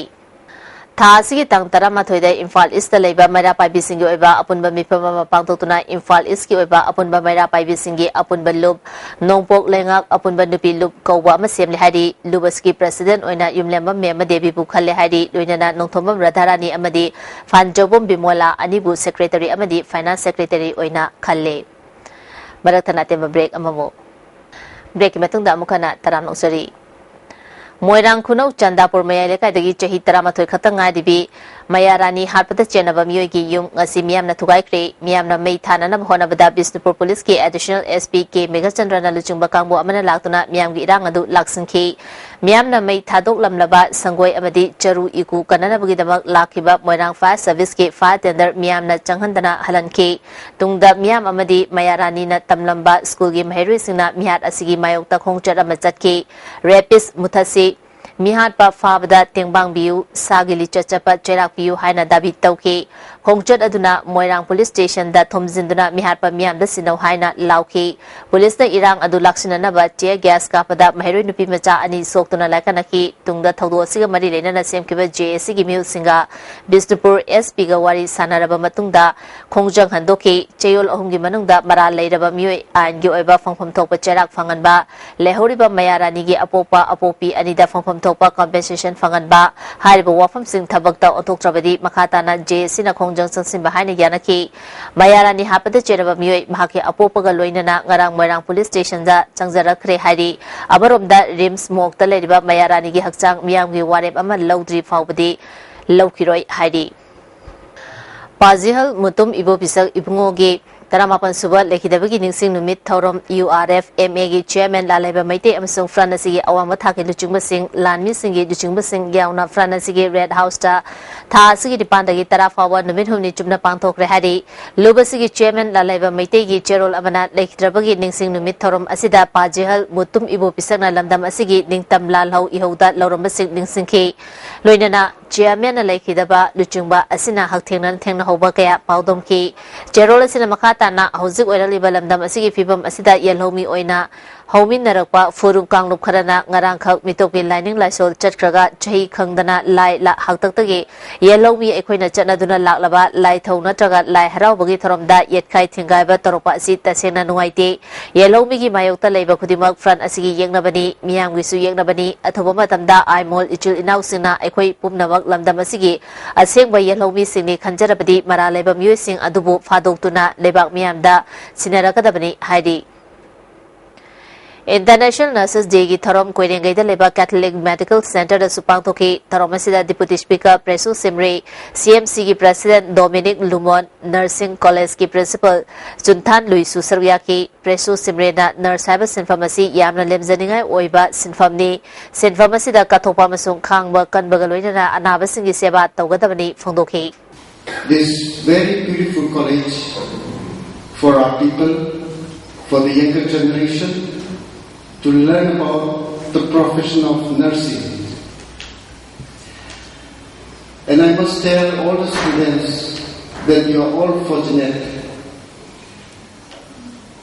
ꯊꯥ ꯑꯁꯤꯒꯤ ꯇꯥꯡ ꯇꯔꯥꯃꯥꯊꯣꯏꯗ ꯏꯝꯐꯥꯜ ꯏꯁꯇ ꯂꯩꯕ ꯃꯩꯔꯥ ꯄꯥꯏꯕꯤꯁꯤꯡꯒꯤ ꯑꯣꯏꯕ ꯑꯄꯨꯟꯕ ꯃꯤꯐꯝ ꯑꯃ ꯄꯥꯡꯊꯣꯛꯇꯨꯅ ꯏꯝꯐꯥꯜ ꯏꯁꯀꯤ ꯑꯣꯏꯕ ꯑꯄꯨꯟꯕ ꯃꯩꯔꯥ ꯄꯥꯏꯕꯤꯁꯤꯡꯒꯤ ꯑꯄꯨꯟꯕ ꯂꯨꯞ, ꯅꯣꯡꯄꯣꯛ ꯂꯩꯉꯥꯛ ꯑꯄꯨꯟꯕ ꯅꯨꯄꯤ ꯂꯨꯞ ꯀꯧꯕ ꯑꯃ ꯁꯦꯝꯂꯦ ꯍꯥꯏꯔꯤ꯫ ꯂꯨꯞ ꯑꯁꯤꯒꯤ ꯄ꯭ꯔꯁꯤꯗꯦꯟꯠ ꯑꯣꯏꯅ ꯌꯨꯝꯂꯦꯝꯕꯝ ꯃꯦꯝꯃ ꯗꯦꯕꯤꯕꯨ ꯈꯜꯂꯦ ꯍꯥꯏꯔꯤ꯫ ꯂꯣꯏꯅꯅ ꯅꯣꯡꯊꯣꯝꯕꯝ ꯔꯥꯙꯥꯔꯥꯅꯤ ꯑꯃꯗꯤ ꯐꯥꯟꯖꯧꯕꯝ ꯕꯤꯃꯣꯂꯥ ꯑꯅꯤꯕꯨ ꯁꯦꯀ꯭ꯔꯦꯇꯔꯤ ꯑꯃꯗꯤ ꯐꯥꯏꯅꯥꯟꯁ ꯁꯦꯀ꯭ꯔꯦꯇꯔꯤ ꯑꯣꯏꯅ ꯈꯜꯂꯦ꯫ ꯃꯔꯛ ꯊꯠꯅ ꯑꯇꯦꯟꯕ ꯕ꯭ꯔꯦꯛ ꯑꯃꯃꯨꯛ꯫ ꯕ꯭ꯔꯦꯛꯀꯤ ꯃꯇꯨꯡꯗ ꯑꯃꯨꯛ ꯍꯟꯅ ꯇꯔꯥꯝꯅ ꯑꯣꯛꯆꯔꯤ꯫ ꯃꯣꯏꯔꯥꯡ ꯈꯨꯅꯧ ꯆꯟꯗꯥꯄꯨꯔ ꯃꯌꯥꯏ ꯂꯩꯀꯥꯏꯗꯒꯤ ꯆꯍꯤ ꯇꯔꯥꯃꯥꯊꯣꯏ ꯈꯛꯇ ꯉꯥꯏꯔꯤꯕꯤ ꯃꯌꯥ ꯔꯥꯅꯤ ꯍꯥꯠꯄꯗ ꯆꯦꯟꯅꯕ ꯃꯤꯑꯣꯏꯒꯤ ꯌꯨꯝ ꯉꯁꯤ ꯃꯤꯌꯥꯝꯅ ꯊꯨꯒꯥꯏꯈ꯭ꯔꯦ꯫ ꯃꯤꯌꯥꯝꯅ ꯃꯩ ꯊꯥꯅꯅꯕ ꯍꯣꯠꯅꯕꯗ ꯕꯤꯁꯅꯨꯄꯨꯔ ꯄꯨꯂꯤꯁꯀꯤ ꯑꯦꯗꯤꯁꯅꯦꯜ ꯑꯦꯁ ꯄꯤ ꯀꯦ ꯃꯦꯘꯆꯟꯗ꯭ꯔꯅ ꯂꯨꯆꯤꯡꯕ ꯀꯥꯡꯕꯨ ꯑꯃꯅ ꯂꯥꯛꯇꯨꯅ ꯃꯤꯌꯥꯝꯒꯤ ꯏꯔꯥꯡ ꯑꯗꯨ ꯂꯥꯛꯁꯤꯟꯈꯤ꯫ ꯃꯤꯌꯥꯝꯅ ꯃꯩ ꯊꯥꯗꯣꯛꯂꯝꯂꯕ ꯁꯪꯒꯣꯏ ꯑꯃꯗꯤ ꯆꯔꯨ ꯏꯀꯨ ꯀꯟꯅꯅꯕꯒꯤꯗꯃꯛ ꯂꯥꯛꯈꯤꯕ ꯃꯣꯏꯔꯥꯡ ꯐꯥꯌꯔ ꯁꯔꯚꯤꯁꯀꯤ ꯐꯥꯌꯔ ꯇꯦꯟꯗꯔ ꯃꯤꯌꯥꯝꯅ ꯆꯪꯍꯟꯗꯅ ꯍꯜꯍꯟꯈꯤ꯫ ꯇꯨꯡꯗ ꯃꯤꯌꯥꯝ ꯑꯃꯗꯤ ꯃꯌꯥ ꯔꯥꯅꯤꯅ ꯇꯝꯂꯝꯕ ꯁ꯭ꯀꯨꯜꯒꯤ ꯃꯍꯩꯔꯣꯏꯁꯤꯡꯅ ꯃꯤꯍꯥꯠ ꯑꯁꯤꯒꯤ ꯃꯥꯌꯣꯛꯇ ꯈꯣꯡꯆꯠ ꯑꯃ ꯆꯠꯈꯤ꯫ ꯔꯦꯄꯤꯁ ꯃꯨꯊꯠꯁꯤ, ꯃꯤꯍꯥꯠꯄ ꯐꯥꯕꯗ ꯇꯦꯡꯕꯥꯡꯕꯤꯌꯨ, ꯁꯥꯒꯤ ꯂꯤꯆꯠ ꯆꯠꯄ ꯆꯩꯔꯥꯛꯄꯤꯌꯨ ꯍꯥꯏꯅ ꯗꯥꯕꯤ ꯇꯧꯈꯤ꯫ ꯈꯣꯡꯆꯠ ꯑꯗꯨꯅ ꯃꯣꯏꯔꯥꯡ ꯄꯨꯂꯤꯁ ꯁ꯭ꯇꯦꯁꯟꯗ ꯊꯣꯝꯖꯤꯟꯗꯨꯅ ꯃꯤꯍꯥꯠꯄ ꯃꯤꯌꯥꯝꯗ ꯁꯤꯟꯅꯧ ꯍꯥꯏꯅ ꯂꯥꯎꯈꯤ꯫ ꯄꯨꯂꯤꯁꯅ ꯏꯔꯥꯡ ꯑꯗꯨ ꯂꯥꯛꯁꯤꯟꯅꯅꯕ tear gas ꯀꯥꯞꯄꯗ ꯃꯍꯩꯔꯣꯏ ꯅꯨꯄꯤ ꯃꯆꯥ ꯑꯅꯤ ꯁꯣꯛꯇꯨꯅ ꯂꯥꯏꯀꯠꯅꯈꯤ꯫ ꯇꯨꯡꯗ ꯊꯧꯗꯣꯛ ꯑꯁꯤꯒ ꯃꯔꯤ ꯂꯩꯅꯅ ꯁꯦꯝꯈꯤꯕ ꯖꯦ ꯑꯦ ꯁꯤꯒꯤ ꯃꯤꯍꯨꯠꯁꯤꯡꯒ ꯕꯤꯁꯅꯨꯄꯨꯔ ꯑꯦꯁ ꯄꯤꯒ ꯋꯥꯔꯤ ꯁꯥꯟꯅꯔꯕ ꯃꯇꯨꯡꯗ ꯈꯣꯡꯖꯪ ꯍꯟꯗꯣꯛꯈꯤ꯫ ꯆꯌꯣꯜ ꯑꯍꯨꯝꯒꯤ ꯃꯅꯨꯡꯗ ꯃꯔꯥꯜ ꯂꯩꯔꯕ ꯃꯤꯑꯣꯏ ꯑꯥꯏꯟꯒꯤ ꯑꯣꯏꯕ ꯐꯪꯐꯝ ꯊꯣꯛꯄ ꯆꯩꯔꯥꯛ ꯐꯪꯍꯟꯕ, ꯂꯩꯍꯧꯔꯤꯕ ꯃꯌꯥ ꯔꯥꯅꯤꯒꯤ ꯑꯄꯣꯛꯄ ꯑꯄꯣꯛꯄꯤ ꯑꯅꯤꯗ ꯐꯪꯐꯝ ꯊꯣꯛꯄ compensation ꯐꯪꯍꯟꯕ ꯍꯥꯏꯔꯤꯕ ꯋꯥꯐꯝꯁꯤꯡ ꯊꯕꯛꯇ ꯑꯣꯟꯊꯣꯛꯇ꯭ꯔꯕꯗꯤ ꯃꯈꯥ ꯇꯥꯅ ꯖꯦ ꯑꯦ ꯁꯤꯅ ꯈꯣꯡꯖꯪ ꯆꯪꯁꯤꯟꯕ ꯍꯥꯏꯅ ꯌꯥꯅꯈꯤ꯫ ꯃꯌꯥ ꯔꯥꯅꯤ ꯍꯥꯠꯄꯗ ꯆꯦꯟꯅꯕ ꯃꯤꯑꯣꯏ ꯃꯍꯥꯛꯀꯤ ꯑꯄꯣꯛꯄꯒ ꯂꯣꯏꯅꯅ ꯉꯔꯥꯡ ꯃꯣꯏꯔꯥꯡ ꯄꯨꯂꯤꯁ ꯁ꯭ꯇꯦꯁꯟꯗ ꯆꯪꯖꯔꯛꯈ꯭ꯔꯦ ꯍꯥꯏꯔꯤ꯫ ꯑꯃꯔꯣꯝꯗ ꯔꯤꯝꯁ ꯃꯣꯔꯒꯇ ꯂꯩꯔꯤꯕ ꯃꯌꯥ ꯔꯥꯅꯤꯒꯤ ꯍꯛꯆꯥꯡ ꯃꯤꯌꯥꯝꯒꯤ ꯋꯥꯔꯦꯞ ꯑꯃ ꯂꯧꯗ꯭ꯔꯤ ꯐꯥꯎꯕꯗꯤ ꯂꯧꯈꯤꯔꯣꯏ ꯍꯥꯏꯔꯤ꯫ ꯄꯥꯖꯤꯍꯜ ꯃꯨꯇꯨꯝ ꯏꯕꯣ ꯄꯤꯁꯛ ꯏꯕꯨꯡꯉꯣꯒꯤ ꯇꯔꯥꯃꯥꯄꯟ ꯁꯨꯕ ꯂꯩꯈꯤꯗꯕꯒꯤ ꯅꯤꯡꯁꯤꯡ ꯅꯨꯃꯤꯠ ꯊꯧꯔꯝ ꯌꯨ ꯑꯥꯔ ꯑꯦꯐ ꯑꯦꯝ ꯑꯦꯒꯤ chairman ꯂꯥꯂꯩꯕ ꯃꯩꯇꯩ ꯑꯃꯁꯨꯡ front ꯑꯁꯤꯒꯤ ꯑꯋꯥꯡꯕ ꯊꯥꯛꯀꯤ ꯂꯨꯆꯤꯡꯕꯁꯤꯡ, ꯂꯥꯟꯃꯤꯁꯤꯡꯒꯤ ꯂꯨꯆꯤꯡꯕꯁꯤꯡ ꯌꯥꯎꯅ front ꯑꯁꯤꯒꯤ Red Houseꯇ ꯊꯥ ꯑꯁꯤꯒꯤ ꯅꯤꯄꯥꯟꯗꯒꯤ ꯇꯔꯥ ꯐꯥꯎꯕ ꯅꯨꯃꯤꯠ ꯍꯨꯝꯅꯤ ꯆꯨꯞꯅ ꯄꯥꯡꯊꯣꯛꯈ꯭ꯔꯦ ꯍꯥꯏꯔꯤ꯫ ꯂꯨꯞ ꯑꯁꯤꯒꯤ chairman ꯂꯥꯂꯩꯕ ꯃꯩꯇꯩꯒꯤ ꯆꯦꯔꯣꯜ ꯑꯃꯅ ꯂꯩꯈꯤꯗ꯭ꯔꯕꯒꯤ ꯅꯤꯡꯁꯤꯡ ꯅꯨꯃꯤꯠ ꯊꯧꯔꯝ ꯑꯁꯤꯗ ꯄꯥꯖꯤꯍꯜ ꯃꯨꯇꯨꯝ ꯏꯕꯣ ꯄꯤꯁꯛꯅ ꯂꯝꯗꯝ ꯑꯁꯤꯒꯤ ꯅꯤꯡꯇꯝ ꯂꯥꯜꯍꯧ ꯏꯍꯧꯗ ꯂꯧꯔꯝꯕꯁꯤꯡ ꯅꯤꯡꯁꯤꯡꯈꯤ꯫ ꯂꯣꯏꯅꯅ chairmanꯅ ꯂꯩꯈꯤꯗꯕ ꯂꯨꯆꯤꯡꯕ ꯑꯁꯤꯅ ꯍꯛꯊꯦꯡꯅꯅ ꯊꯦꯡꯅꯍꯧꯕ ꯀꯌꯥ ꯄꯥꯎꯗꯝꯈꯤ꯫ ꯆꯦꯔꯣꯜ ꯑꯁꯤꯅ ꯃꯈꯥ ꯇꯥꯅ ꯍꯧꯖꯤꯛ ꯑꯣꯏꯔꯛꯂꯤꯕ ꯂꯝꯗꯝ ꯑꯁꯤꯒꯤ ꯐꯤꯕꯝ ꯑꯁꯤꯗ ꯌꯦꯜꯍꯧꯃꯤ ꯑꯣꯏꯅ ꯍꯧꯃꯤꯟꯅꯔꯛꯄ ꯐꯨꯔꯨꯞ ꯀꯥꯡꯂꯨꯞ ꯈꯔꯅ ꯉꯔꯥꯡꯈꯛ ꯃꯤꯇꯣꯞꯀꯤ ꯂꯥꯏꯅꯤꯡ ꯂꯥꯏꯁꯣꯜ ꯆꯠꯈ꯭ꯔꯒ ꯆꯍꯤ ꯈꯪꯗꯅ ꯂꯥꯏ ꯂꯥ ꯍꯥꯛꯇꯛꯇꯒꯤ ꯌꯦꯜꯍꯧꯃꯤ ꯑꯩꯈꯣꯏꯅ ꯆꯠꯅꯗꯨꯅ ꯂꯥꯛꯂꯕ ꯂꯥꯏꯊꯧ ꯅꯠꯇ꯭ꯔꯒ ꯂꯥꯏ ꯍꯔꯥꯎꯕꯒꯤ ꯊꯧꯔꯝꯗ ꯌꯦꯠꯈꯥꯏ ꯊꯤꯡꯒꯥꯏꯕ ꯇꯧꯔꯛꯄ ꯑꯁꯤ ꯇꯁꯦꯡꯅ ꯅꯨꯡꯉꯥꯏꯇꯦ꯫ ꯌꯦꯜꯍꯧꯃꯤꯒꯤ ꯃꯥꯌꯣꯛꯇ ꯂꯩꯕ ꯈꯨꯗꯤꯡꯃꯛ front ꯑꯁꯤꯒꯤ ꯌꯦꯛꯅꯕꯅꯤ, ꯃꯤꯌꯥꯝꯒꯤꯁꯨ ꯌꯦꯛꯅꯕꯅꯤ꯫ ꯑꯊꯨꯕ ꯃꯇꯝꯗ ꯑꯥꯏꯃꯣꯜ ꯏꯆꯤꯜ ꯏꯅꯥꯎꯁꯤꯡꯅ ꯑꯩꯈꯣꯏ ꯄꯨꯝꯅꯃꯛ ꯂꯝꯗꯝ ꯑꯁꯤꯒꯤ ꯑꯁꯦꯡꯕ ꯌꯦꯜꯍꯧꯃꯤꯁꯤꯡꯅꯤ ꯈꯟꯖꯔꯕꯗꯤ ꯃꯔꯥꯜ ꯂꯩꯕ ꯃꯤꯑꯣꯏꯁꯤꯡ ꯑꯗꯨꯕꯨ ꯐꯥꯗꯣꯛꯇꯨꯅ ꯂꯩꯕꯥꯛ ꯃꯤꯌꯥꯝꯗ ꯁꯤꯟꯅꯔꯛꯀꯗꯕꯅꯤ ꯍꯥꯏꯔꯤ꯫ International Nurses Day ꯒꯤ ꯊꯧꯔꯝ ꯀꯣꯏꯔꯦꯡꯒꯩꯗ ꯂꯩꯕ Catholic Medical Center ꯗꯁꯨ ꯄꯥꯡꯊꯣꯛꯈꯤ꯫ ꯊꯧꯔꯝ ꯑꯁꯤꯗ Deputy Speaker ꯄ꯭ꯔꯦꯁꯨ ꯁꯤꯝꯔꯤ, C M C ꯒꯤ President Dominic Lumon, Nursing College ꯀꯤ Principal ꯆꯨꯟꯊꯥꯟ ꯂꯨꯏꯁꯨ ꯁꯔꯨꯛ ꯌꯥꯈꯤ꯫ ꯄ꯭ꯔꯦꯁꯨ ꯁꯤꯝꯔꯦꯅ nurse ꯍꯥꯏꯕ ꯁꯤꯟꯐꯝ ꯑꯁꯤ ꯌꯥꯝꯅ ꯂꯦꯝꯖꯅꯤꯡꯉꯥꯏ ꯑꯣꯏꯕ ꯁꯤꯟꯐꯝꯅꯤ꯫ ꯁꯤꯟꯐꯝ ꯑꯁꯤꯗ ꯀꯠꯊꯣꯛꯄ ꯑꯃꯁꯨꯡ ꯈꯥꯡꯕ ꯀꯟꯕꯒ ꯂꯣꯏꯅꯅ ꯑꯅꯥꯕꯁꯤꯡꯒꯤ ꯁꯦꯕꯥ ꯇꯧꯒꯗꯕꯅꯤ ꯐꯣꯡꯗꯣꯛꯈꯤ꯫ This very beautiful college for our people, for the younger generation, to learn about the profession of nursing. And I must tell all the students that you are all fortunate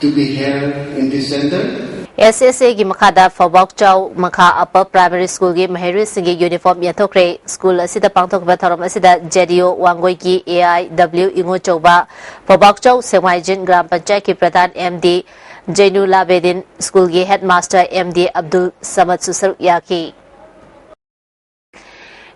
to be here in this center. S S A ꯒꯤ ꯃꯈꯥꯗ ꯐꯧꯕꯥꯛꯆꯥꯎ ꯃꯈꯥ Upper Primary School ꯒꯤ ꯃꯍꯩꯔꯣꯏꯁꯤꯡꯒꯤ uniform ꯌꯦꯟꯊꯣꯛꯈ꯭ꯔꯦ꯫ School ꯑꯁꯤꯗ ꯄꯥꯡꯊꯣꯛꯈꯤꯕ ꯊꯧꯔꯝ ꯑꯁꯤꯗ J D O ꯋꯥꯡꯒꯣꯏꯒꯤ A I W Ingochouba, Phoubakchao Sengmaijin gram ꯄꯟꯆꯥꯌꯠꯀꯤ ꯄ꯭ꯔꯙꯥꯟ M D ꯖꯩꯅꯨꯂꯥꯕꯦꯗꯤꯟ, school ꯒꯤ headmaster M D ꯑꯕꯗꯨꯜ ꯁꯃꯗꯁꯨ ꯁꯔꯨꯛ ꯌꯥꯈꯤ꯫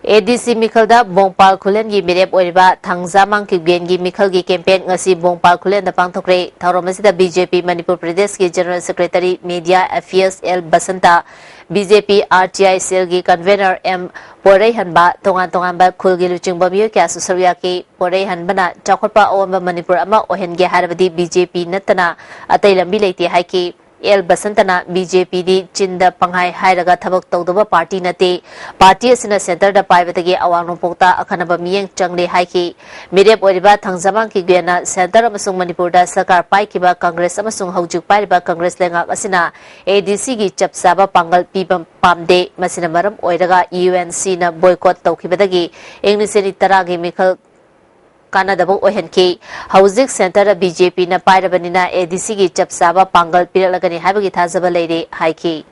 A D C ꯃꯤꯈꯜꯗ ꯕꯣꯡꯄꯥꯜ ꯈꯨꯂꯦꯟꯒꯤ ꯃꯤꯔꯦꯞ ꯑꯣꯏꯔꯤꯕ ꯊꯥꯡꯖꯥꯃꯥꯡ ꯀꯤꯞꯒꯦꯟꯒꯤ ꯃꯤꯈꯜꯒꯤ campaign ꯉꯁꯤ ꯕꯣꯡꯄꯥꯜ ꯈꯨꯂꯦꯟꯗ ꯄꯥꯡꯊꯣꯛꯈ꯭ꯔꯦ꯫ ꯊꯧꯔꯝ ꯑꯁꯤꯗ B J P ꯃꯅꯤꯄꯨꯔ ꯄ꯭ꯔꯗꯦꯁꯀꯤ General Secretary Media Affairs L Basanta, B J P R T I cell ꯒꯤ convener M ꯄꯣꯔꯩꯍꯟꯕ, ꯇꯣꯉꯥꯟ ꯇꯣꯉꯥꯟꯕ ꯈꯨꯜꯒꯤ ꯂꯨꯆꯤꯡꯕ ꯃꯤꯑꯣꯏ ꯀꯌꯥꯁꯨ ꯁꯔꯨꯛ ꯌꯥꯈꯤ꯫ ꯄꯣꯔꯩꯍꯟꯕꯅ ꯆꯥꯎꯈꯠꯄ ꯑꯑꯣꯟꯕ ꯃꯅꯤꯄꯨꯔ ꯑꯃ ꯑꯣꯏꯍꯟꯒꯦ ꯍꯥꯏꯔꯕꯗꯤ B J P ꯅꯠꯇꯅ ꯑꯇꯩ ꯂꯝꯕꯤ ꯂꯩꯇꯦ ꯍꯥꯏꯈꯤ꯫ ꯑꯦꯜ ꯕꯁꯟꯇꯅ B J P ꯗꯤ ꯆꯤꯟꯗ ꯄꯪꯍꯥꯏ ꯍꯥꯏꯔꯒ ꯊꯕꯛ ꯇꯧꯗꯕ party ꯅꯠꯇꯦ, party ꯑꯁꯤꯅ centre ꯗ ꯄꯥꯏꯕꯗꯒꯤ ꯑꯋꯥꯡ ꯅꯣꯡꯄꯣꯛꯇ ꯑꯈꯟꯅꯕ ꯃꯤꯠꯌꯦꯡ ꯆꯪꯂꯦ ꯍꯥꯏꯈꯤ꯫ ꯃꯤꯔꯦꯞ ꯑꯣꯏꯔꯤꯕ ꯊꯥꯡꯖꯥꯃꯥꯡ ꯀꯤꯞꯒꯦꯟꯅ centre ꯑꯃꯁꯨꯡ ꯃꯅꯤꯄꯨꯔꯗ ꯁꯔꯀꯥꯔ ꯄꯥꯏꯈꯤꯕ Congress ꯑꯃꯁꯨꯡ ꯍꯧꯖꯤꯛ ꯄꯥꯏꯔꯤꯕ Congress ꯂꯩꯉꯥꯛ ꯑꯁꯤꯅ A D C ꯒꯤ ꯆꯞ ꯆꯥꯕ ꯄꯥꯡꯒꯜ ꯄꯤꯕ ꯄꯥꯝꯗꯦ꯫ ꯃꯁꯤꯅ ꯃꯔꯝ ꯑꯣꯏꯔꯒ U N C ꯅ boycott ꯇꯧꯈꯤꯕꯗꯒꯤ ꯏꯪ ꯂꯤꯁꯤꯡ ꯑꯅꯤ ꯇꯔꯥꯒꯤ ꯃꯤꯈꯜ ꯀꯥꯟꯅꯗꯕ ꯑꯣꯏꯍꯟꯈꯤ꯫ ꯍꯧꯖꯤꯛ centre ꯗ B J P ꯅ ꯄꯥꯏꯔꯕꯅꯤꯅ A D C ꯒꯤ ꯆꯞ ꯆꯥꯕ ꯄꯥꯡꯒꯜ ꯄꯤꯔꯛꯂꯒꯅꯤ ꯍꯥꯏꯕꯒꯤ ꯊꯥꯖꯕ ꯂꯩꯔꯦ ꯍꯥꯏꯈꯤ꯫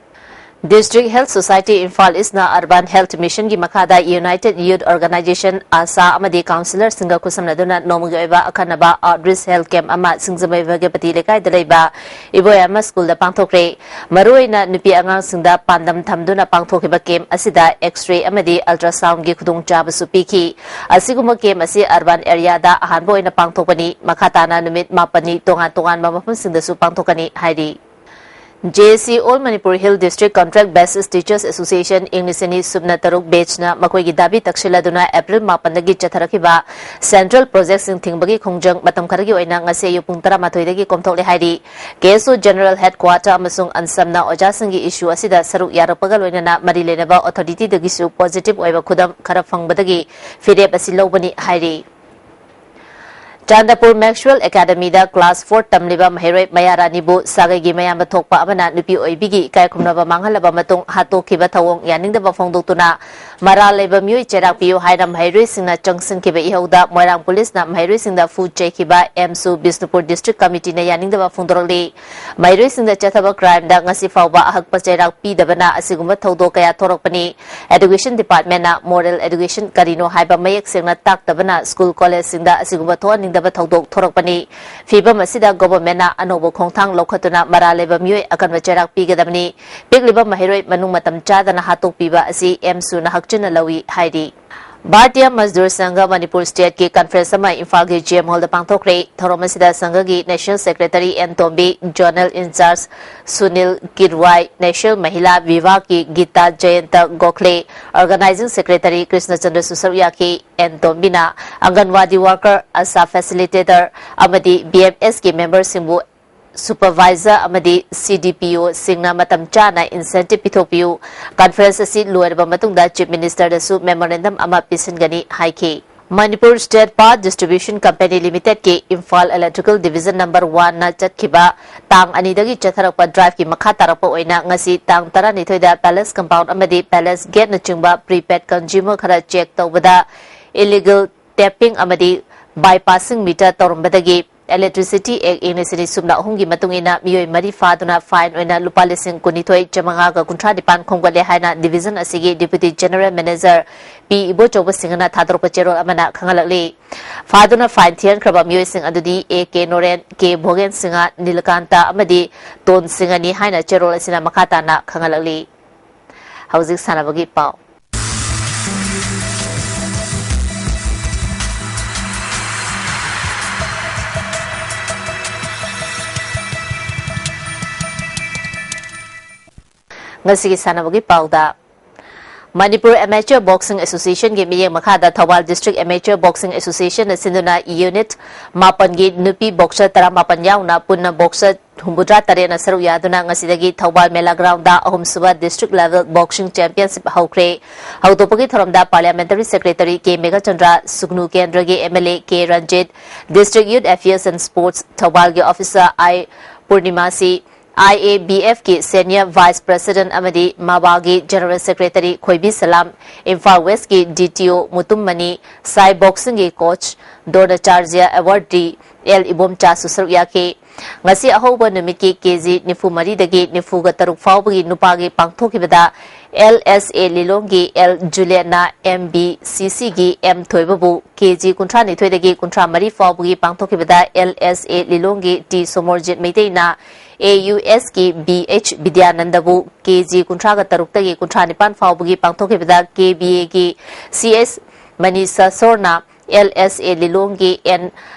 District Health Society Imphal East ꯅ Urban Health Mission ꯒꯤ ꯃꯈꯥꯗ United Youth Organization, ASHA ꯑꯃꯗꯤ counsellor ꯁꯤꯡꯒ ꯈꯨꯠꯁꯝꯅꯗꯨꯅ ꯅꯣꯡꯃꯒꯤ ꯑꯣꯏꯕ ꯑꯈꯟꯅꯕ outreach health camp ꯑꯃ ꯁꯤꯡꯖꯃꯩ ꯚꯒ꯭ꯌꯄꯇꯤ ꯂꯩꯀꯥꯏꯗ ꯂꯩꯕ ꯏꯕꯣꯌꯥꯏꯃ school ꯗ ꯄꯥꯡꯊꯣꯛꯈ꯭ꯔꯦ꯫ ꯃꯔꯨꯑꯣꯏꯅ ꯅꯨꯄꯤ ꯑꯉꯥꯡꯁꯤꯡꯗ ꯄꯥꯟꯗꯝ ꯊꯝꯗꯨꯅ ꯄꯥꯡꯊꯣꯛꯈꯤꯕ camp ꯑꯁꯤꯗ X-ray ꯑꯃꯗꯤ ultrasound ꯒꯤ ꯈꯨꯗꯣꯡꯆꯥꯕꯁꯨ ꯄꯤꯈꯤ꯫ ꯑꯁꯤꯒꯨꯝꯕ camp ꯑꯁꯤ urban area ꯗ ꯑꯍꯥꯟꯕ ꯑꯣꯏꯅ ꯄꯥꯡꯊꯣꯛꯄꯅꯤ꯫ ꯃꯈꯥ ꯇꯥꯅ ꯅꯨꯃꯤꯠ ꯃꯥꯄꯟꯅꯤ ꯇꯣꯉꯥꯟ ꯇꯣꯉꯥꯟꯕ ꯃꯐꯝꯁꯤꯡꯗꯁꯨ ꯄꯥꯡꯊꯣꯛꯀꯅꯤ ꯍꯥꯏꯔꯤ꯫ ꯖꯦ ꯑꯦ ꯁꯤ All Manipur Hill District Contract Basis Teachers Association ꯏꯪ ꯂꯤꯁꯤꯡ ꯑꯅꯤ ꯁꯨꯞꯅ ꯇꯔꯨꯛ batchꯅ ꯃꯈꯣꯏꯒꯤ ꯗꯥꯕꯤ ꯇꯛꯁꯤꯜꯂꯗꯨꯅ April ꯃꯥꯄꯟꯗꯒꯤ ꯆꯠꯊꯔꯛꯈꯤꯕ central projectꯁꯤꯡ ꯊꯤꯡꯕꯒꯤ ꯈꯣꯡꯖꯪ ꯃꯇꯝ ꯈꯔꯒꯤ ꯑꯣꯏꯅ ꯉꯁꯤ ꯑꯌꯨꯛ ꯄꯨꯡ ꯇꯔꯥꯃꯥꯊꯣꯏꯗꯒꯤ ꯀꯣꯝꯊꯣꯛꯂꯦ ꯍꯥꯏꯔꯤ꯫ ꯀꯦ ꯑꯦꯁ ꯑꯣ General Headquarter ꯑꯃꯁꯨꯡ ꯑꯟꯁꯝꯅ ꯑꯣꯖꯥꯁꯤꯡꯒꯤ issue ꯑꯁꯤꯗ ꯁꯔꯨꯛ ꯌꯥꯔꯛꯄꯒ ꯂꯣꯏꯅꯅ ꯃꯔꯤ ꯂꯩꯅꯕ authorityꯗꯒꯤꯁꯨ positive ꯑꯣꯏꯕ ꯈꯨꯗꯝ ꯈꯔ ꯐꯪꯕꯗꯒꯤ ꯐꯤꯔꯦꯞ ꯑꯁꯤ ꯂꯧꯕꯅꯤ ꯍꯥꯏꯔꯤ꯫ ꯆꯥꯟꯗꯄꯨꯔ Maxwell Academyꯗ class four ꯇꯝꯂꯤꯕ ꯃꯍꯩꯔꯣꯏ ꯃꯌꯥꯔꯥꯅꯤꯕꯨ ꯁꯥꯒꯩꯒꯤ ꯃꯌꯥꯝꯕ ꯊꯣꯛꯄ ꯑꯃꯅ ꯅꯨꯄꯤ ꯑꯣꯏꯕꯤꯒꯤ ꯏꯀꯥꯏ ꯈꯨꯝꯅꯕ ꯃꯥꯡꯍꯜꯂꯕ ꯃꯇꯨꯡ ꯍꯥꯠꯇꯣꯛꯈꯤꯕ ꯊꯧꯑꯣꯡ ꯌꯥꯅꯤꯡꯗꯕ ꯐꯣꯡꯗꯣꯛꯇꯨꯅ ꯃꯔꯥꯜ ꯂꯩꯕ ꯃꯤꯑꯣꯏ ꯆꯩꯔꯥꯛ ꯄꯤꯌꯨ ꯍꯥꯏꯅ ꯃꯍꯩꯔꯣꯏꯁꯤꯡꯅ ꯆꯪꯁꯤꯟꯈꯤꯕ ꯏꯍꯧꯗ ꯃꯣꯏꯔꯥꯡ ꯄꯨꯂꯤꯁꯅ ꯃꯍꯩꯔꯣꯏꯁꯤꯡꯗ ꯐꯨ ꯆꯩꯈꯤꯕ ꯑꯦꯝꯁꯨ ꯕꯤꯁꯅꯨꯄꯨꯔ district committeeꯅ ꯌꯥꯅꯤꯡꯗꯕ ꯐꯣꯡꯗꯣꯔꯛꯂꯤ꯫ ꯃꯍꯩꯔꯣꯏꯁꯤꯡꯗ ꯆꯠꯊꯕ crimeꯗ ꯉꯁꯤ ꯐꯥꯎꯕ ꯑꯍꯛꯄ ꯆꯩꯔꯥꯛ ꯄꯤꯗꯕꯅ ꯑꯁꯤꯒꯨꯝꯕ ꯊꯧꯗꯣꯛ ꯀꯌꯥ ꯊꯣꯔꯛꯄꯅꯤ꯫ Education Departmentꯅ moral education ꯀꯔꯤꯅꯣ ꯍꯥꯏꯕ ꯃꯌꯦꯛ ꯁꯦꯡꯅ ꯇꯥꯛꯇꯕꯅ school collegeꯁꯤꯡꯗ ꯑꯁꯤꯒꯨꯝꯕ ꯊꯣꯛꯍꯟꯅꯤꯡꯗꯕ ꯊꯧꯗꯣꯛ ꯊꯣꯔꯛꯄꯅꯤ꯫ ꯐꯤꯕꯝ ꯑꯁꯤꯗ governmentꯅ ꯑꯅꯧꯕ ꯈꯣꯡꯊꯥꯡ ꯂꯧꯈꯠꯇꯨꯅ ꯃꯔꯥꯜ ꯂꯩꯕ ꯃꯤꯑꯣꯏ ꯑꯀꯟꯕ ꯆꯩꯔꯥꯛ ꯄꯤꯒꯗꯕꯅꯤ꯫ ꯄꯤꯛꯂꯤꯕ ꯃꯍꯩꯔꯣꯏ ꯃꯅꯨꯡ ꯃꯇꯝ ꯆꯥꯗꯅ ꯍꯥꯠꯇꯣꯛꯄꯤꯕ ꯑꯁꯤ ꯑꯦꯝꯁꯨꯅ ꯍꯛꯆꯤꯟꯅ ꯂꯧꯏ ꯍꯥꯏꯔꯤ꯫ Bharatiya Mazdoor Sangha Manipur stateꯀꯤ conference ꯑꯃ ꯏꯝꯐꯥꯜꯒꯤ G M Hallꯗ ꯄꯥꯡꯊꯣꯛꯈ꯭ꯔꯦ꯫ ꯊꯧꯔꯝ ꯑꯁꯤꯗ ꯁꯪꯘꯒꯤ national secretary N Tombi, zonal in-charge Sunil Kirwai, national Mahila ꯚꯤꯚꯥꯒꯀꯤ ꯒꯤꯇꯥ ꯖꯌꯟꯇ ꯒꯣꯈꯂꯦ, organizing secretary ꯀ꯭ꯔꯤꯁꯅꯆꯟꯗ꯭ꯔꯁꯨ ꯁꯔꯨꯛ ꯌꯥꯈꯤ꯫ ꯑꯦꯟ ꯇꯣꯝꯕꯤꯅ ꯑꯪꯒꯟꯋꯥꯗꯤ worker, ꯑꯁꯥ facilitator ꯑꯃꯗꯤ B M Sꯀꯤ memberꯁꯤꯡꯕꯨ supervisor ꯑꯃꯗꯤ C D P Oꯁꯤꯡꯅ ꯃꯇꯝ ꯆꯥꯅ incentive ꯄꯤꯊꯣꯛꯄꯤꯌꯨ꯫ Conference ꯑꯁꯤ ꯂꯣꯏꯔꯕ ꯃꯇꯨꯡꯗ Chief Ministerꯗꯁꯨ memorandum ꯑꯃ ꯄꯤꯁꯤꯟꯒꯅꯤ ꯍꯥꯏꯈꯤ꯫ Manipur State Power Distribution Company Limitedꯀꯤ Imphal Electrical Division number oneꯅ ꯆꯠꯈꯤꯕ ꯇꯥꯡ ꯑꯅꯤꯗꯒꯤ ꯆꯠꯊꯔꯛꯄ driveꯀꯤ ꯃꯈꯥ ꯇꯥꯔꯛꯄ ꯑꯣꯏꯅ ꯉꯁꯤ ꯇꯥꯡ ꯇꯔꯥꯅꯤꯊꯣꯏꯗ Palace Compound ꯑꯃꯗꯤ Palace Gateꯅꯆꯤꯡꯕ prepaid consumer ꯈꯔ check ꯇꯧꯕꯗ illegal tapping ꯑꯃꯗꯤ bypassing meter ꯇꯧꯔꯝꯕꯗꯒꯤ Electricity Act ꯏꯪ ꯂꯤꯁꯤꯡ ꯑꯅꯤ ꯁꯨꯞꯅ ꯑꯍꯨꯝꯒꯤ ꯃꯇꯨꯡ ꯏꯟꯅ ꯃꯤꯑꯣꯏ ꯃꯔꯤ ꯐꯥꯗꯨꯅ fine ꯑꯣꯏꯅ ꯂꯨꯄꯥ ꯂꯤꯁꯤꯡ ꯀꯨꯟꯅꯤꯊꯣꯏ ꯆꯥꯃꯉꯥꯒ ꯀꯨꯟꯊ꯭ꯔꯥ ꯅꯤꯄꯥꯟ ꯈꯣꯝꯒꯠꯂꯦ ꯍꯥꯏꯅ division ꯑꯁꯤꯒꯤ Deputy General Manager ꯄꯤ ꯏꯕꯣꯆꯧꯕ ꯁꯤꯡꯍꯅ ꯊꯥꯗꯣꯔꯛꯄ ꯆꯦꯔꯣꯜ ꯑꯃꯅ ꯈꯪꯍꯜꯂꯛꯂꯤ꯫ ꯐꯥꯗꯨꯅ fine ꯊꯤꯍꯟꯈ꯭ꯔꯕ ꯃꯤꯑꯣꯏꯁꯤꯡ ꯑꯗꯨꯗꯤ A K Noren, K ꯚꯣꯒꯦꯟ Singh, Nilakanta ꯑꯃꯗꯤ ꯇꯣꯟ ꯁꯤꯡꯍꯅꯤ ꯍꯥꯏꯅ ꯆꯦꯔꯣꯜ ꯑꯁꯤꯅ ꯃꯈꯥ ꯇꯥꯅ ꯈꯪꯍꯜꯂꯛꯂꯤ꯫ ꯍꯧꯖꯤꯛ ꯁꯥꯟꯅꯕꯒꯤ ꯄꯥꯎ꯫ ꯉꯁꯤꯒꯤ ꯁꯥꯟꯅꯕꯒꯤ ꯄꯥꯎꯗ꯫ ꯃꯅꯤꯄꯨꯔ Amateur Boxing Association ꯒꯤ ꯃꯤꯠꯌꯦꯡ ꯃꯈꯥꯗ Thoubal District Amateur Boxing Association ꯅ ꯁꯤꯟꯗꯨꯅ unit ꯃꯥꯄꯟꯒꯤ ꯅꯨꯄꯤ boxer ꯇꯔꯥꯃꯥꯄꯟ ꯌꯥꯎꯅ ꯄꯨꯟꯅ boxer ꯍꯨꯝꯐꯨꯇꯔꯥ ꯇꯔꯦꯠꯅ ꯁꯔꯨꯛ ꯌꯥꯗꯨꯅ ꯉꯁꯤꯗꯒꯤ ꯊꯧꯕꯥꯜ ꯃꯦꯂꯥ ground ꯗ ꯑꯍꯨꯝꯁꯨꯕ District Level Boxing Championship ꯍꯧꯈ꯭ꯔꯦ꯫ ꯍꯧꯗꯣꯛꯄꯒꯤ ꯊꯧꯔꯝꯗ Parliamentary Secretary ꯀꯦ ꯃꯦꯘꯆꯟꯗ꯭ꯔ, ꯁꯨꯒꯅꯨ ꯀꯦꯟꯗ꯭ꯔꯒꯤ M L A K Ranjit, District Youth Affairs and Sports ꯊꯧꯕꯥꯜꯒꯤ officer I ꯄꯨꯔꯅꯤꯃꯥꯁꯤ, I A B F ꯀꯤ Senior Vice President ꯑꯃꯗꯤ ꯃꯕꯥꯒꯤ General Secretary ꯈꯣꯏꯕꯤ ꯁꯂꯥꯝ, ꯏꯝꯐꯥꯜ West ꯀꯤ D T O Mutum Mani, Sai Boxing ꯒꯤ coach ꯗ꯭ꯔꯣꯅꯥꯆꯥꯔꯖ꯭ꯌ awardee ꯑꯦꯜ ꯏꯕꯣꯝꯆꯥꯁꯨ ꯁꯔꯨꯛ ꯌꯥꯈꯤ꯫ ꯉꯁꯤ ꯑꯍꯧꯕ ꯅꯨꯃꯤꯠꯀꯤ ꯀꯦ ꯖꯤ ꯅꯤꯐꯨ ꯃꯔꯤꯗꯒꯤ ꯅꯤꯐꯨꯒ ꯇꯔꯨꯛ ꯐꯥꯎꯕꯒꯤ ꯅꯨꯄꯥꯒꯤ ꯄꯥꯡꯊꯣꯛꯈꯤꯕꯗ L S A ꯂꯤꯂꯣꯡꯒꯤ L ꯖꯨꯂꯤꯌꯥꯅꯥ, M B C C ꯒꯤ M ꯊꯣꯏꯕꯕꯨ, ꯀꯦ ꯖꯤ ꯀꯨꯟꯊ꯭ꯔꯥ ꯅꯤꯊꯣꯏꯗꯒꯤ ꯀꯨꯟꯊ꯭ꯔꯥ ꯃꯔꯤ ꯐꯥꯎꯕꯒꯤ ꯄꯥꯡꯊꯣꯛꯈꯤꯕꯗ L S A ꯂꯤꯂꯣꯡꯒꯤ ꯇꯤ ꯁꯣꯃꯣꯔꯖꯤꯠ ꯃꯩꯇꯩꯅ A U S ꯀꯤ B H ꯕꯤꯗ꯭ꯌꯥꯅꯟꯗꯕꯨ, ꯀꯦ ꯖꯤ ꯀꯨꯟꯊ꯭ꯔꯥꯒ ꯇꯔꯨꯛꯇꯒꯤ ꯀꯨꯟꯊ꯭ꯔꯥ ꯅꯤꯄꯥꯟ ꯐꯥꯎꯕꯒꯤ ꯄꯥꯡꯊꯣꯛꯈꯤꯕꯗ ꯀꯦ ꯕꯤ ꯑꯦꯒꯤ ꯁꯤ ꯑꯦꯁ ꯃꯅꯤꯁꯥꯁꯣꯔꯅ L S A ꯂꯤꯂꯣꯡꯒꯤ ꯑꯦꯟ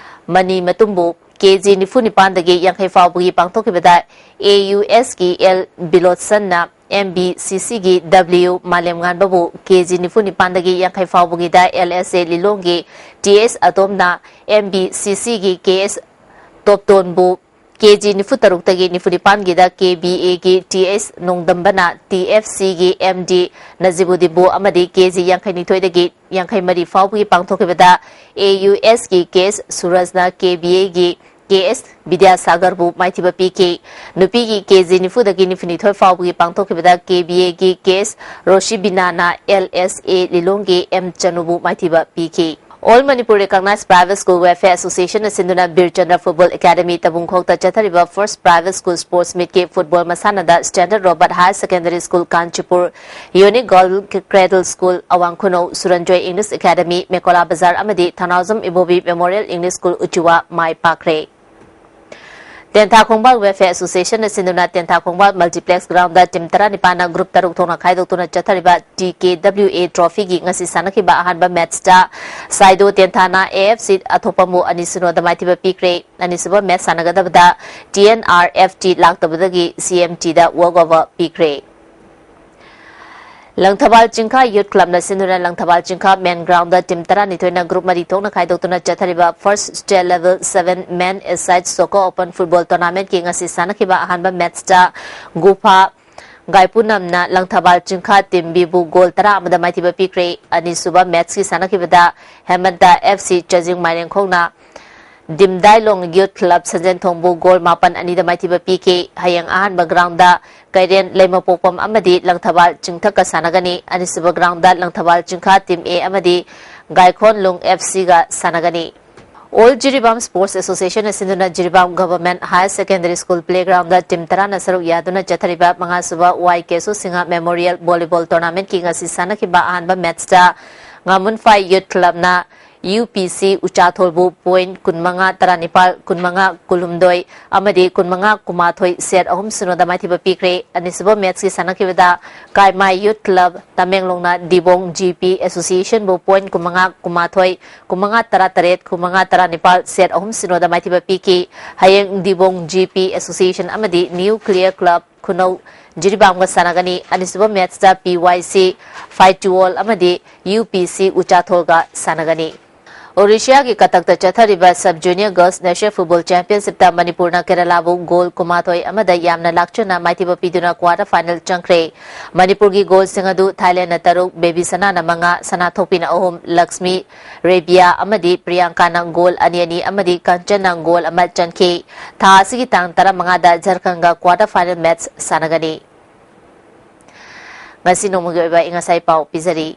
ꯃꯅꯤ ꯃꯇꯨꯝꯕꯨ, ꯀꯦ ꯖꯤ ꯅꯤꯐꯨ ꯅꯤꯄꯥꯟꯗꯒꯤ ꯌꯥꯡꯈꯩ ꯐꯥꯎꯕꯒꯤ ꯄꯥꯡꯊꯣꯛꯈꯤꯕꯗ A U S ꯀꯤ L ꯕꯤꯂꯣꯠꯁꯟꯅ, M B C C ꯒꯤ W ꯃꯥꯂꯦꯝꯉꯥꯟꯕꯕꯨ, ꯀꯦ ꯖꯤ ꯅꯤꯐꯨ ꯅꯤꯄꯥꯟꯗꯒꯤ ꯌꯥꯡꯈꯩ ꯐꯥꯎꯕꯒꯤꯗ L S A ꯂꯤꯂꯣꯡꯒꯤ T S ꯑꯇꯣꯝꯅ, M B C C ꯒꯤ K S ꯇꯣꯞꯇꯣꯟꯕꯨ, ꯀꯦ ꯖꯤ ꯅꯤꯐꯨ ꯇꯔꯨꯛꯇꯒꯤ ꯅꯤꯐꯨ ꯅꯤꯄꯥꯟꯒꯤꯗ ꯀꯦ ꯕꯤ ꯑꯦꯒꯤ T S ꯅꯣꯡꯗꯝꯕꯅ, T F C ꯒꯤ M D ꯅꯖꯤꯕꯨꯗꯤꯟꯕꯨ ꯑꯃꯗꯤ ꯀꯦ ꯖꯤ ꯌꯥꯡꯈꯩ ꯅꯤꯊꯣꯏꯗꯒꯤ ꯌꯥꯡꯈꯩ ꯃꯔꯤ ꯐꯥꯎꯕꯒꯤ ꯄꯥꯡꯊꯣꯛꯈꯤꯕꯗ A U S ꯀꯤ K S ꯁꯨꯔꯖꯅ, ꯀꯦ ꯕꯤ ꯑꯦꯒꯤ K S ꯕꯤꯗ꯭ꯌꯥꯁꯥꯒꯔꯕꯨ ꯃꯥꯏꯊꯤꯕ ꯄꯤꯈꯤ꯫ ꯅꯨꯄꯤꯒꯤ ꯀꯦ ꯖꯤ ꯅꯤꯐꯨꯗꯒꯤ ꯅꯤꯐꯨ ꯅꯤꯊꯣꯏ ꯐꯥꯎꯕꯒꯤ ꯄꯥꯡꯊꯣꯛꯈꯤꯕꯗ ꯀꯦ ꯕꯤ ꯑꯦꯒꯤ K S ꯔꯣꯁꯤꯕꯤꯅꯥꯅ L S A ꯂꯤꯂꯣꯡꯒꯤ M ꯆꯅꯨꯕꯨ ꯃꯥꯏꯊꯤꯕ ꯄꯤꯈꯤ꯫ All Manipur Recognized Private School Welfare Association ꯅ ꯁꯤꯟꯗꯨꯅ ꯕꯤꯔ ꯆꯟꯗ꯭ꯔ Football Academy ꯇꯕꯨꯡꯈꯣꯛꯇ ꯆꯠꯊꯔꯤꯕ First Private School Sports Meet ꯀꯤ football ꯃꯁꯥꯟꯅꯗ Standard Robert Higher Secondary School Kanchipur, Unique Golden Cradle School ꯑꯋꯥꯡ ꯈꯨꯅꯧ, ꯁꯨꯔꯟꯖꯣꯏ English Academy ꯃꯦꯀꯣꯂꯥ ꯕꯖꯥꯔ ꯑꯃꯗꯤ ꯊꯧꯅꯥꯎꯖꯝ ꯏꯕꯣꯕꯤ Memorial English School ꯎꯆꯤꯋꯥ ꯃꯥꯏ ꯄꯥꯛꯈ꯭ꯔꯦ꯫ ꯇꯦꯟꯊꯥ ꯈꯣꯡꯕꯥꯜ Welfare Association ꯅ ꯁꯤꯟꯗꯨꯅ ꯇꯦꯟꯊꯥ ꯈꯣꯡꯕꯥꯜ Multiplex Ground ꯗ team ꯇꯔꯥꯅꯤꯄꯥꯟꯅ group ꯇꯔꯨꯛ ꯊꯣꯛꯅ ꯈꯥꯏꯗꯣꯛꯇꯨꯅ ꯆꯠꯊꯔꯤꯕ T K W A Trophy ꯒꯤ ꯉꯁꯤ ꯁꯥꯟꯅꯈꯤꯕ ꯑꯍꯥꯟꯕ match ꯇ ꯁꯥꯏꯗꯣ ꯇꯦꯟꯊꯥꯅ A F C ꯑꯊꯣꯛꯄꯝꯕꯨ ꯑꯅꯤ ꯁꯤꯅꯣꯗ ꯃꯥꯏꯊꯤꯕ ꯄꯤꯈ꯭ꯔꯦ꯫ ꯑꯅꯤꯁꯨꯕ match ꯁꯥꯟꯅꯒꯗꯕꯗ T N R F T ꯂꯥꯛꯇꯕꯗꯒꯤ C M T ꯗ walk over ꯄꯤꯈ꯭ꯔꯦ꯫ ꯂꯪꯊꯕꯥꯜ ꯆꯤꯡꯈꯥ ꯌꯨꯠ ꯀ꯭ꯂꯕꯅ ꯁꯤꯟꯗꯨꯅ ꯂꯪꯊꯕꯥꯜ ꯆꯤꯡꯈꯥ ꯃꯦꯟ ꯒ꯭ꯔꯥꯎꯟꯗ ꯇꯤꯝ ꯇꯔꯥꯅꯤꯊꯣꯏꯅ ꯒ꯭ꯔꯨꯞ ꯃꯔꯤ ꯊꯣꯛꯅ ꯈꯥꯏꯗꯣꯛꯇꯨꯅ ꯆꯠꯊꯔꯤꯕ ꯐꯥꯔꯁ ꯁ꯭ꯇꯦꯠ ꯂꯦꯚꯦꯜ ꯁꯚꯦꯟ ꯃꯦꯟ ꯑꯦꯁꯥꯏꯠ ꯁꯣꯀꯔ ꯑꯣꯄꯟ ꯐꯨꯠꯕꯣꯜ ꯇꯣꯔꯅꯥꯃꯦꯟꯠꯀꯤ ꯉꯁꯤ ꯁꯥꯟꯅꯈꯤꯕ ꯑꯍꯥꯟꯕ ꯃꯦꯠꯁꯇ ꯒꯨꯐꯥ ꯒꯥꯏꯄꯨꯅꯝꯅ ꯂꯪꯊꯕꯥꯜ ꯆꯤꯡꯈꯥ ꯇꯤꯝ ꯕꯤꯕꯨ ꯒꯣꯜ ꯇꯔꯥ ꯑꯃꯗ ꯃꯥꯏꯊꯤꯕ ꯄꯤꯈ꯭ꯔꯦ꯫ ꯑꯅꯤꯁꯨꯕ ꯃꯦꯠꯁꯀꯤ ꯁꯥꯟꯅꯈꯤꯕꯗ ꯍꯦꯃꯟꯇ ꯑꯦꯐ ꯁꯤ ꯆꯖꯤꯡ ꯃꯥꯏꯔꯦꯡꯈꯣꯡꯅ ꯗꯤꯝꯗꯥꯏꯂꯣꯡ ꯌꯨꯠ ꯀ꯭ꯂꯕ ꯁꯟꯖꯦꯟꯊꯣꯡꯕꯨ ꯒꯣꯜ ꯃꯥꯄꯟ ꯑꯅꯤꯗ ꯃꯥꯏꯊꯤꯕ ꯄꯤꯈꯤ꯫ ꯍꯌꯦꯡ ꯑꯍꯥꯟꯕ ꯒ꯭ꯔꯥꯎꯟꯗ ꯀꯩꯔꯦꯟ ꯂꯩꯃꯄꯣꯛꯄꯝ ꯑꯃꯗꯤ ꯂꯪꯊꯕꯥꯜ ꯆꯤꯡꯊꯛꯀ ꯁꯥꯟꯅꯒꯅꯤ꯫ ꯑꯅꯤꯁꯨꯕ ꯒ꯭ꯔꯥꯎꯟꯗ ꯂꯪꯊꯕꯥꯜ ꯆꯤꯡꯈꯥ ꯇꯤꯝ ꯑꯦ ꯑꯃꯗꯤ ꯒꯥꯏꯈꯣꯟꯂꯨꯡ ꯑꯦꯐ ꯁꯤꯒ ꯁꯥꯟꯅꯒꯅꯤ꯫ ꯑꯣꯜ ꯖꯤꯔꯤꯕꯥꯝ ꯁ꯭ꯄꯣꯔꯠꯁ ꯑꯦꯁꯣꯁꯤꯌꯦꯁꯟꯅ ꯁꯤꯟꯗꯨꯅ Jiribam government higher secondary school playground team ꯇꯔꯥꯅ ꯁꯔꯨꯛ ꯌꯥꯗꯨꯅ ꯆꯠꯊꯔꯤꯕ ꯃꯉꯥꯁꯨꯕ Y Kesho Singh memorial volleyball ꯇꯣꯔꯅꯥꯃꯦꯟꯠꯀꯤ ꯉꯁꯤ ꯁꯥꯟꯅꯈꯤꯕ ꯑꯍꯥꯟꯕ ꯃꯦꯠꯁꯇ ꯉꯥꯃꯨꯟꯐꯥꯏ ꯌꯨꯠ ꯀ꯭ꯂꯕꯅ ꯌꯨ ꯄꯤ ꯁꯤ ꯎꯆꯥꯊꯣꯜꯕꯨ ꯄꯣꯏꯟꯠ ꯀꯨꯟꯃꯉꯥ ꯇꯔꯥꯅꯤꯄꯥꯜ, ꯀꯨꯟꯃꯉꯥ ꯀꯨꯟꯍꯨꯝꯗꯣꯏ ꯑꯃꯗꯤ ꯀꯨꯟꯃꯉꯥ ꯀꯨꯟꯃꯥꯊꯣꯏ ꯁꯦꯠ ꯑꯍꯨꯝ ꯁꯤꯅꯣꯗ ꯃꯥꯏꯊꯤꯕ ꯄꯤꯈ꯭ꯔꯦ꯫ ꯑꯅꯤꯁꯨꯕ ꯃꯦꯠꯁꯀꯤ ꯁꯥꯟꯅꯈꯤꯕꯗ ꯀꯥꯏꯃꯥꯏ ꯌꯨꯠ ꯀ꯭ꯂꯕ ꯇꯃꯦꯡꯂꯣꯡꯅ ꯗꯤꯕꯣꯡ ꯖꯤ ꯄꯤ ꯑꯦꯁꯣꯁꯤꯌꯦꯁꯟꯕꯨ ꯄꯣꯏꯟꯠ ꯀꯨꯟꯃꯉꯥ ꯀꯨꯟꯃꯥꯊꯣꯏ, ꯀꯨꯟꯃꯉꯥ ꯇꯔꯥꯇꯔꯦꯠ, ꯀꯨꯟꯃꯉꯥ ꯇꯔꯥꯅꯤꯄꯥꯜ ꯁꯦꯠ ꯑꯍꯨꯝ ꯁꯤꯅꯣꯗ ꯃꯥꯏꯊꯤꯕ ꯄꯤꯈꯤ꯫ ꯍꯌꯦꯡ ꯗꯤꯕꯣꯡ ꯖꯤ ꯄꯤ ꯑꯦꯁꯣꯁꯤꯌꯦꯁꯟ ꯑꯃꯗꯤ ꯅ꯭ꯌꯨ ꯀ꯭ꯂꯤꯌꯔ ꯀ꯭ꯂꯕ ꯈꯨꯅꯧ ꯖꯤꯔꯤꯕꯥꯝꯒ ꯁꯥꯟꯅꯒꯅꯤ꯫ ꯑꯅꯤꯁꯨꯕ ꯃꯦꯠꯁꯇ ꯄꯤ ꯋꯥꯏ ꯁꯤ ꯐꯥꯏꯇꯨꯋꯣꯜ ꯑꯃꯗꯤ ꯌꯨ ꯄꯤ ꯁꯤ ꯎꯆꯥꯊꯣꯜꯒ ꯁꯥꯟꯅꯒꯅꯤ꯫ ꯑꯣꯔꯤꯁꯤꯌꯥꯒꯤ ꯀꯇꯛꯇ ꯆꯠꯊꯔꯤꯕ sub junior girls national football ꯆꯦꯝꯄꯤꯌꯟꯁꯤꯞꯇ ꯃꯅꯤꯄꯨꯔꯅ ꯀꯦꯔꯂꯥꯕꯨ ꯒꯣꯜ ꯀꯨꯟꯃꯥꯊꯣꯏ ꯑꯃꯗ ꯌꯥꯝꯅ ꯂꯥꯛꯆꯅ ꯃꯥꯏꯊꯤꯕ ꯄꯤꯗꯨꯅ ꯀ꯭ꯋꯥꯔꯇꯔ ꯐꯥꯏꯅꯦꯜ ꯆꯪꯈ꯭ꯔꯦ꯫ ꯃꯅꯤꯄꯨꯔꯒꯤ ꯒꯣꯜꯁꯤꯡ ꯑꯗꯨ ꯊꯥꯏꯂꯦꯟꯅ ꯇꯔꯨꯛ, ꯕꯦꯕꯤ ꯁꯅꯥꯅ ꯃꯉꯥ, ꯁꯅꯥꯊꯣꯛꯄꯤꯅ ꯑꯍꯨꯝ, ꯂꯛꯁꯃꯤ ꯔꯦꯕꯤꯌꯥ ꯑꯃꯗꯤ ꯄ꯭ꯔꯤꯌꯥꯡꯀꯥꯅ ꯒꯣꯜ ꯑꯅꯤ ꯑꯅꯤ ꯑꯃꯗꯤ ꯀꯟꯆꯟꯅ ꯒꯣꯜ ꯑꯃ ꯆꯟꯈꯤ꯫ ꯊꯥ ꯑꯁꯤꯒꯤ ꯇꯥꯡ ꯇꯔꯥꯃꯉꯥꯗ ꯖꯔꯈꯟꯒ ꯀ꯭ꯋꯥꯔꯇꯔ ꯐꯥꯏꯅꯦꯜ ꯃꯦꯠꯆ ꯁꯥꯟꯅꯒꯅꯤ꯫ ꯉꯁꯤ ꯅꯣꯡꯃꯒꯤ ꯑꯣꯏꯕ ꯑꯏꯪ ꯑꯁꯥꯒꯤ ꯄꯥꯎ ꯄꯤꯖꯔꯤ꯫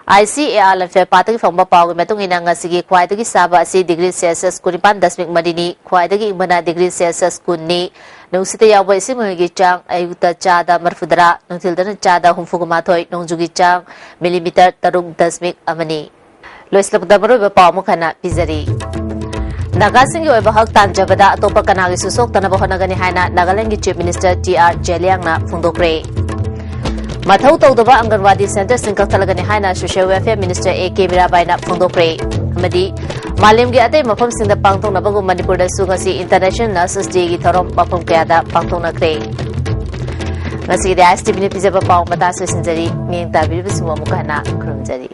ꯑꯥꯏ ꯁꯤ ꯑꯦ ꯑꯥꯔ ꯂꯝꯐꯦꯜ ꯄꯥꯠꯇꯒꯤ ꯐꯪꯕ ꯄꯥꯎꯒꯤ ꯃꯇꯨꯡ ꯏꯟꯅ ꯉꯁꯤꯒꯤ ꯈ꯭ꯋꯥꯏꯗꯒꯤ ꯁꯥꯕ ꯑꯁꯤ ꯗꯤꯒ꯭ꯔꯤ ꯁꯦꯜꯁꯤꯌꯁ ꯀꯨꯟꯅꯤꯄꯥꯟ ꯗꯁꯃꯤꯛ ꯃꯔꯤꯅꯤ, ꯈ꯭ꯋꯥꯏꯗꯒꯤ ꯏꯪꯕꯅ ꯗꯤꯒ꯭ꯔꯤ ꯁꯦꯜꯁꯤꯌꯁ ꯀꯨꯟꯅꯤ꯫ ꯅꯨꯡꯁꯤꯠꯇ ꯌꯥꯎꯕ ꯏꯁꯤꯡ ꯃꯉꯤꯒꯤ ꯆꯥꯡ ꯑꯌꯨꯛꯇ ꯆꯥꯗ ꯃꯔꯤꯐꯨꯇꯔꯥ, ꯅꯨꯡꯊꯤꯜꯗꯅ ꯆꯥꯗ ꯍꯨꯝꯐꯨꯒ ꯃꯥꯊꯣꯏ, ꯅꯣꯡꯖꯨꯒꯤ ꯆꯥꯡ ꯃꯤꯂꯤꯃꯤꯇꯔ ꯇꯔꯨꯛ ꯗꯁꯃꯤꯛ ꯑꯃꯅꯤ꯫ ꯂꯣꯏꯁꯤꯜꯂꯛꯄꯗ ꯃꯔꯨꯑꯣꯏꯕ ꯄꯥꯎ ꯑꯃꯨꯛ ꯍꯟꯅ ꯄꯤꯖꯔꯤ꯫ ꯅꯥꯒꯥꯁꯤꯡꯒꯤ ꯑꯣꯏꯕ ꯍꯛ ꯇꯥꯟꯖꯕꯗ ꯑꯇꯣꯞꯄ ꯀꯅꯥꯒꯤꯁꯨ ꯁꯣꯛꯇꯅꯕ ꯍꯣꯠꯅꯒꯅꯤ ꯍꯥꯏꯅ ꯅꯥꯒꯥꯂꯦꯟꯒꯤ ꯆꯤꯐ ꯃꯤꯅꯤꯁꯇꯔ ꯇꯤ ꯑꯥꯔ ꯖꯦꯂꯤꯌꯥꯡꯅ ꯐꯣꯡꯗꯣꯛꯈ꯭ꯔꯦ꯫ ꯃꯊꯧ ꯇꯧꯗꯕ ꯑꯪꯒꯟꯋꯥꯗꯤ ꯁꯦꯟꯇꯔꯁꯤꯡ ꯀꯛꯊꯠꯂꯒꯅꯤ ꯍꯥꯏꯅ social welfare minister A K ꯃꯤꯔꯥꯕꯥꯏꯅ ꯐꯣꯡꯗꯣꯛꯈ꯭ꯔꯦ꯫ ꯑꯃꯗꯤ ꯃꯥꯂꯦꯝꯒꯤ ꯑꯇꯩ ꯃꯐꯝꯁꯤꯡꯗ ꯄꯥꯡꯊꯣꯛꯅꯕꯒꯨꯝ ꯃꯅꯤꯄꯨꯔꯗꯁꯨ ꯉꯁꯤ ꯏꯟꯇꯔꯅꯦꯁꯅꯦꯜ ꯅꯔꯁꯦꯁ ꯗꯦꯒꯤ ꯊꯧꯔꯝ ꯃꯐꯝ ꯀꯌꯥꯗ ꯄꯥꯡꯊꯣꯛꯅꯈ꯭ꯔꯦ꯫ ꯉꯁꯤꯒꯤꯗꯤ ꯑꯥꯏ ꯑꯦꯁ ꯇꯤ ꯚꯤꯅ ꯄꯤꯖꯕ ꯄꯥꯎ ꯃꯇꯥꯡ ꯂꯣꯏꯁꯤꯟꯖꯔꯤ꯫ ꯃꯤꯠꯌꯦꯡ ꯇꯥꯕꯤꯔꯤꯕꯁꯤꯡꯕꯨ ꯑꯃꯨꯛꯀ ꯍꯟꯅ ꯈꯨꯔꯨꯝꯖꯔꯤ꯫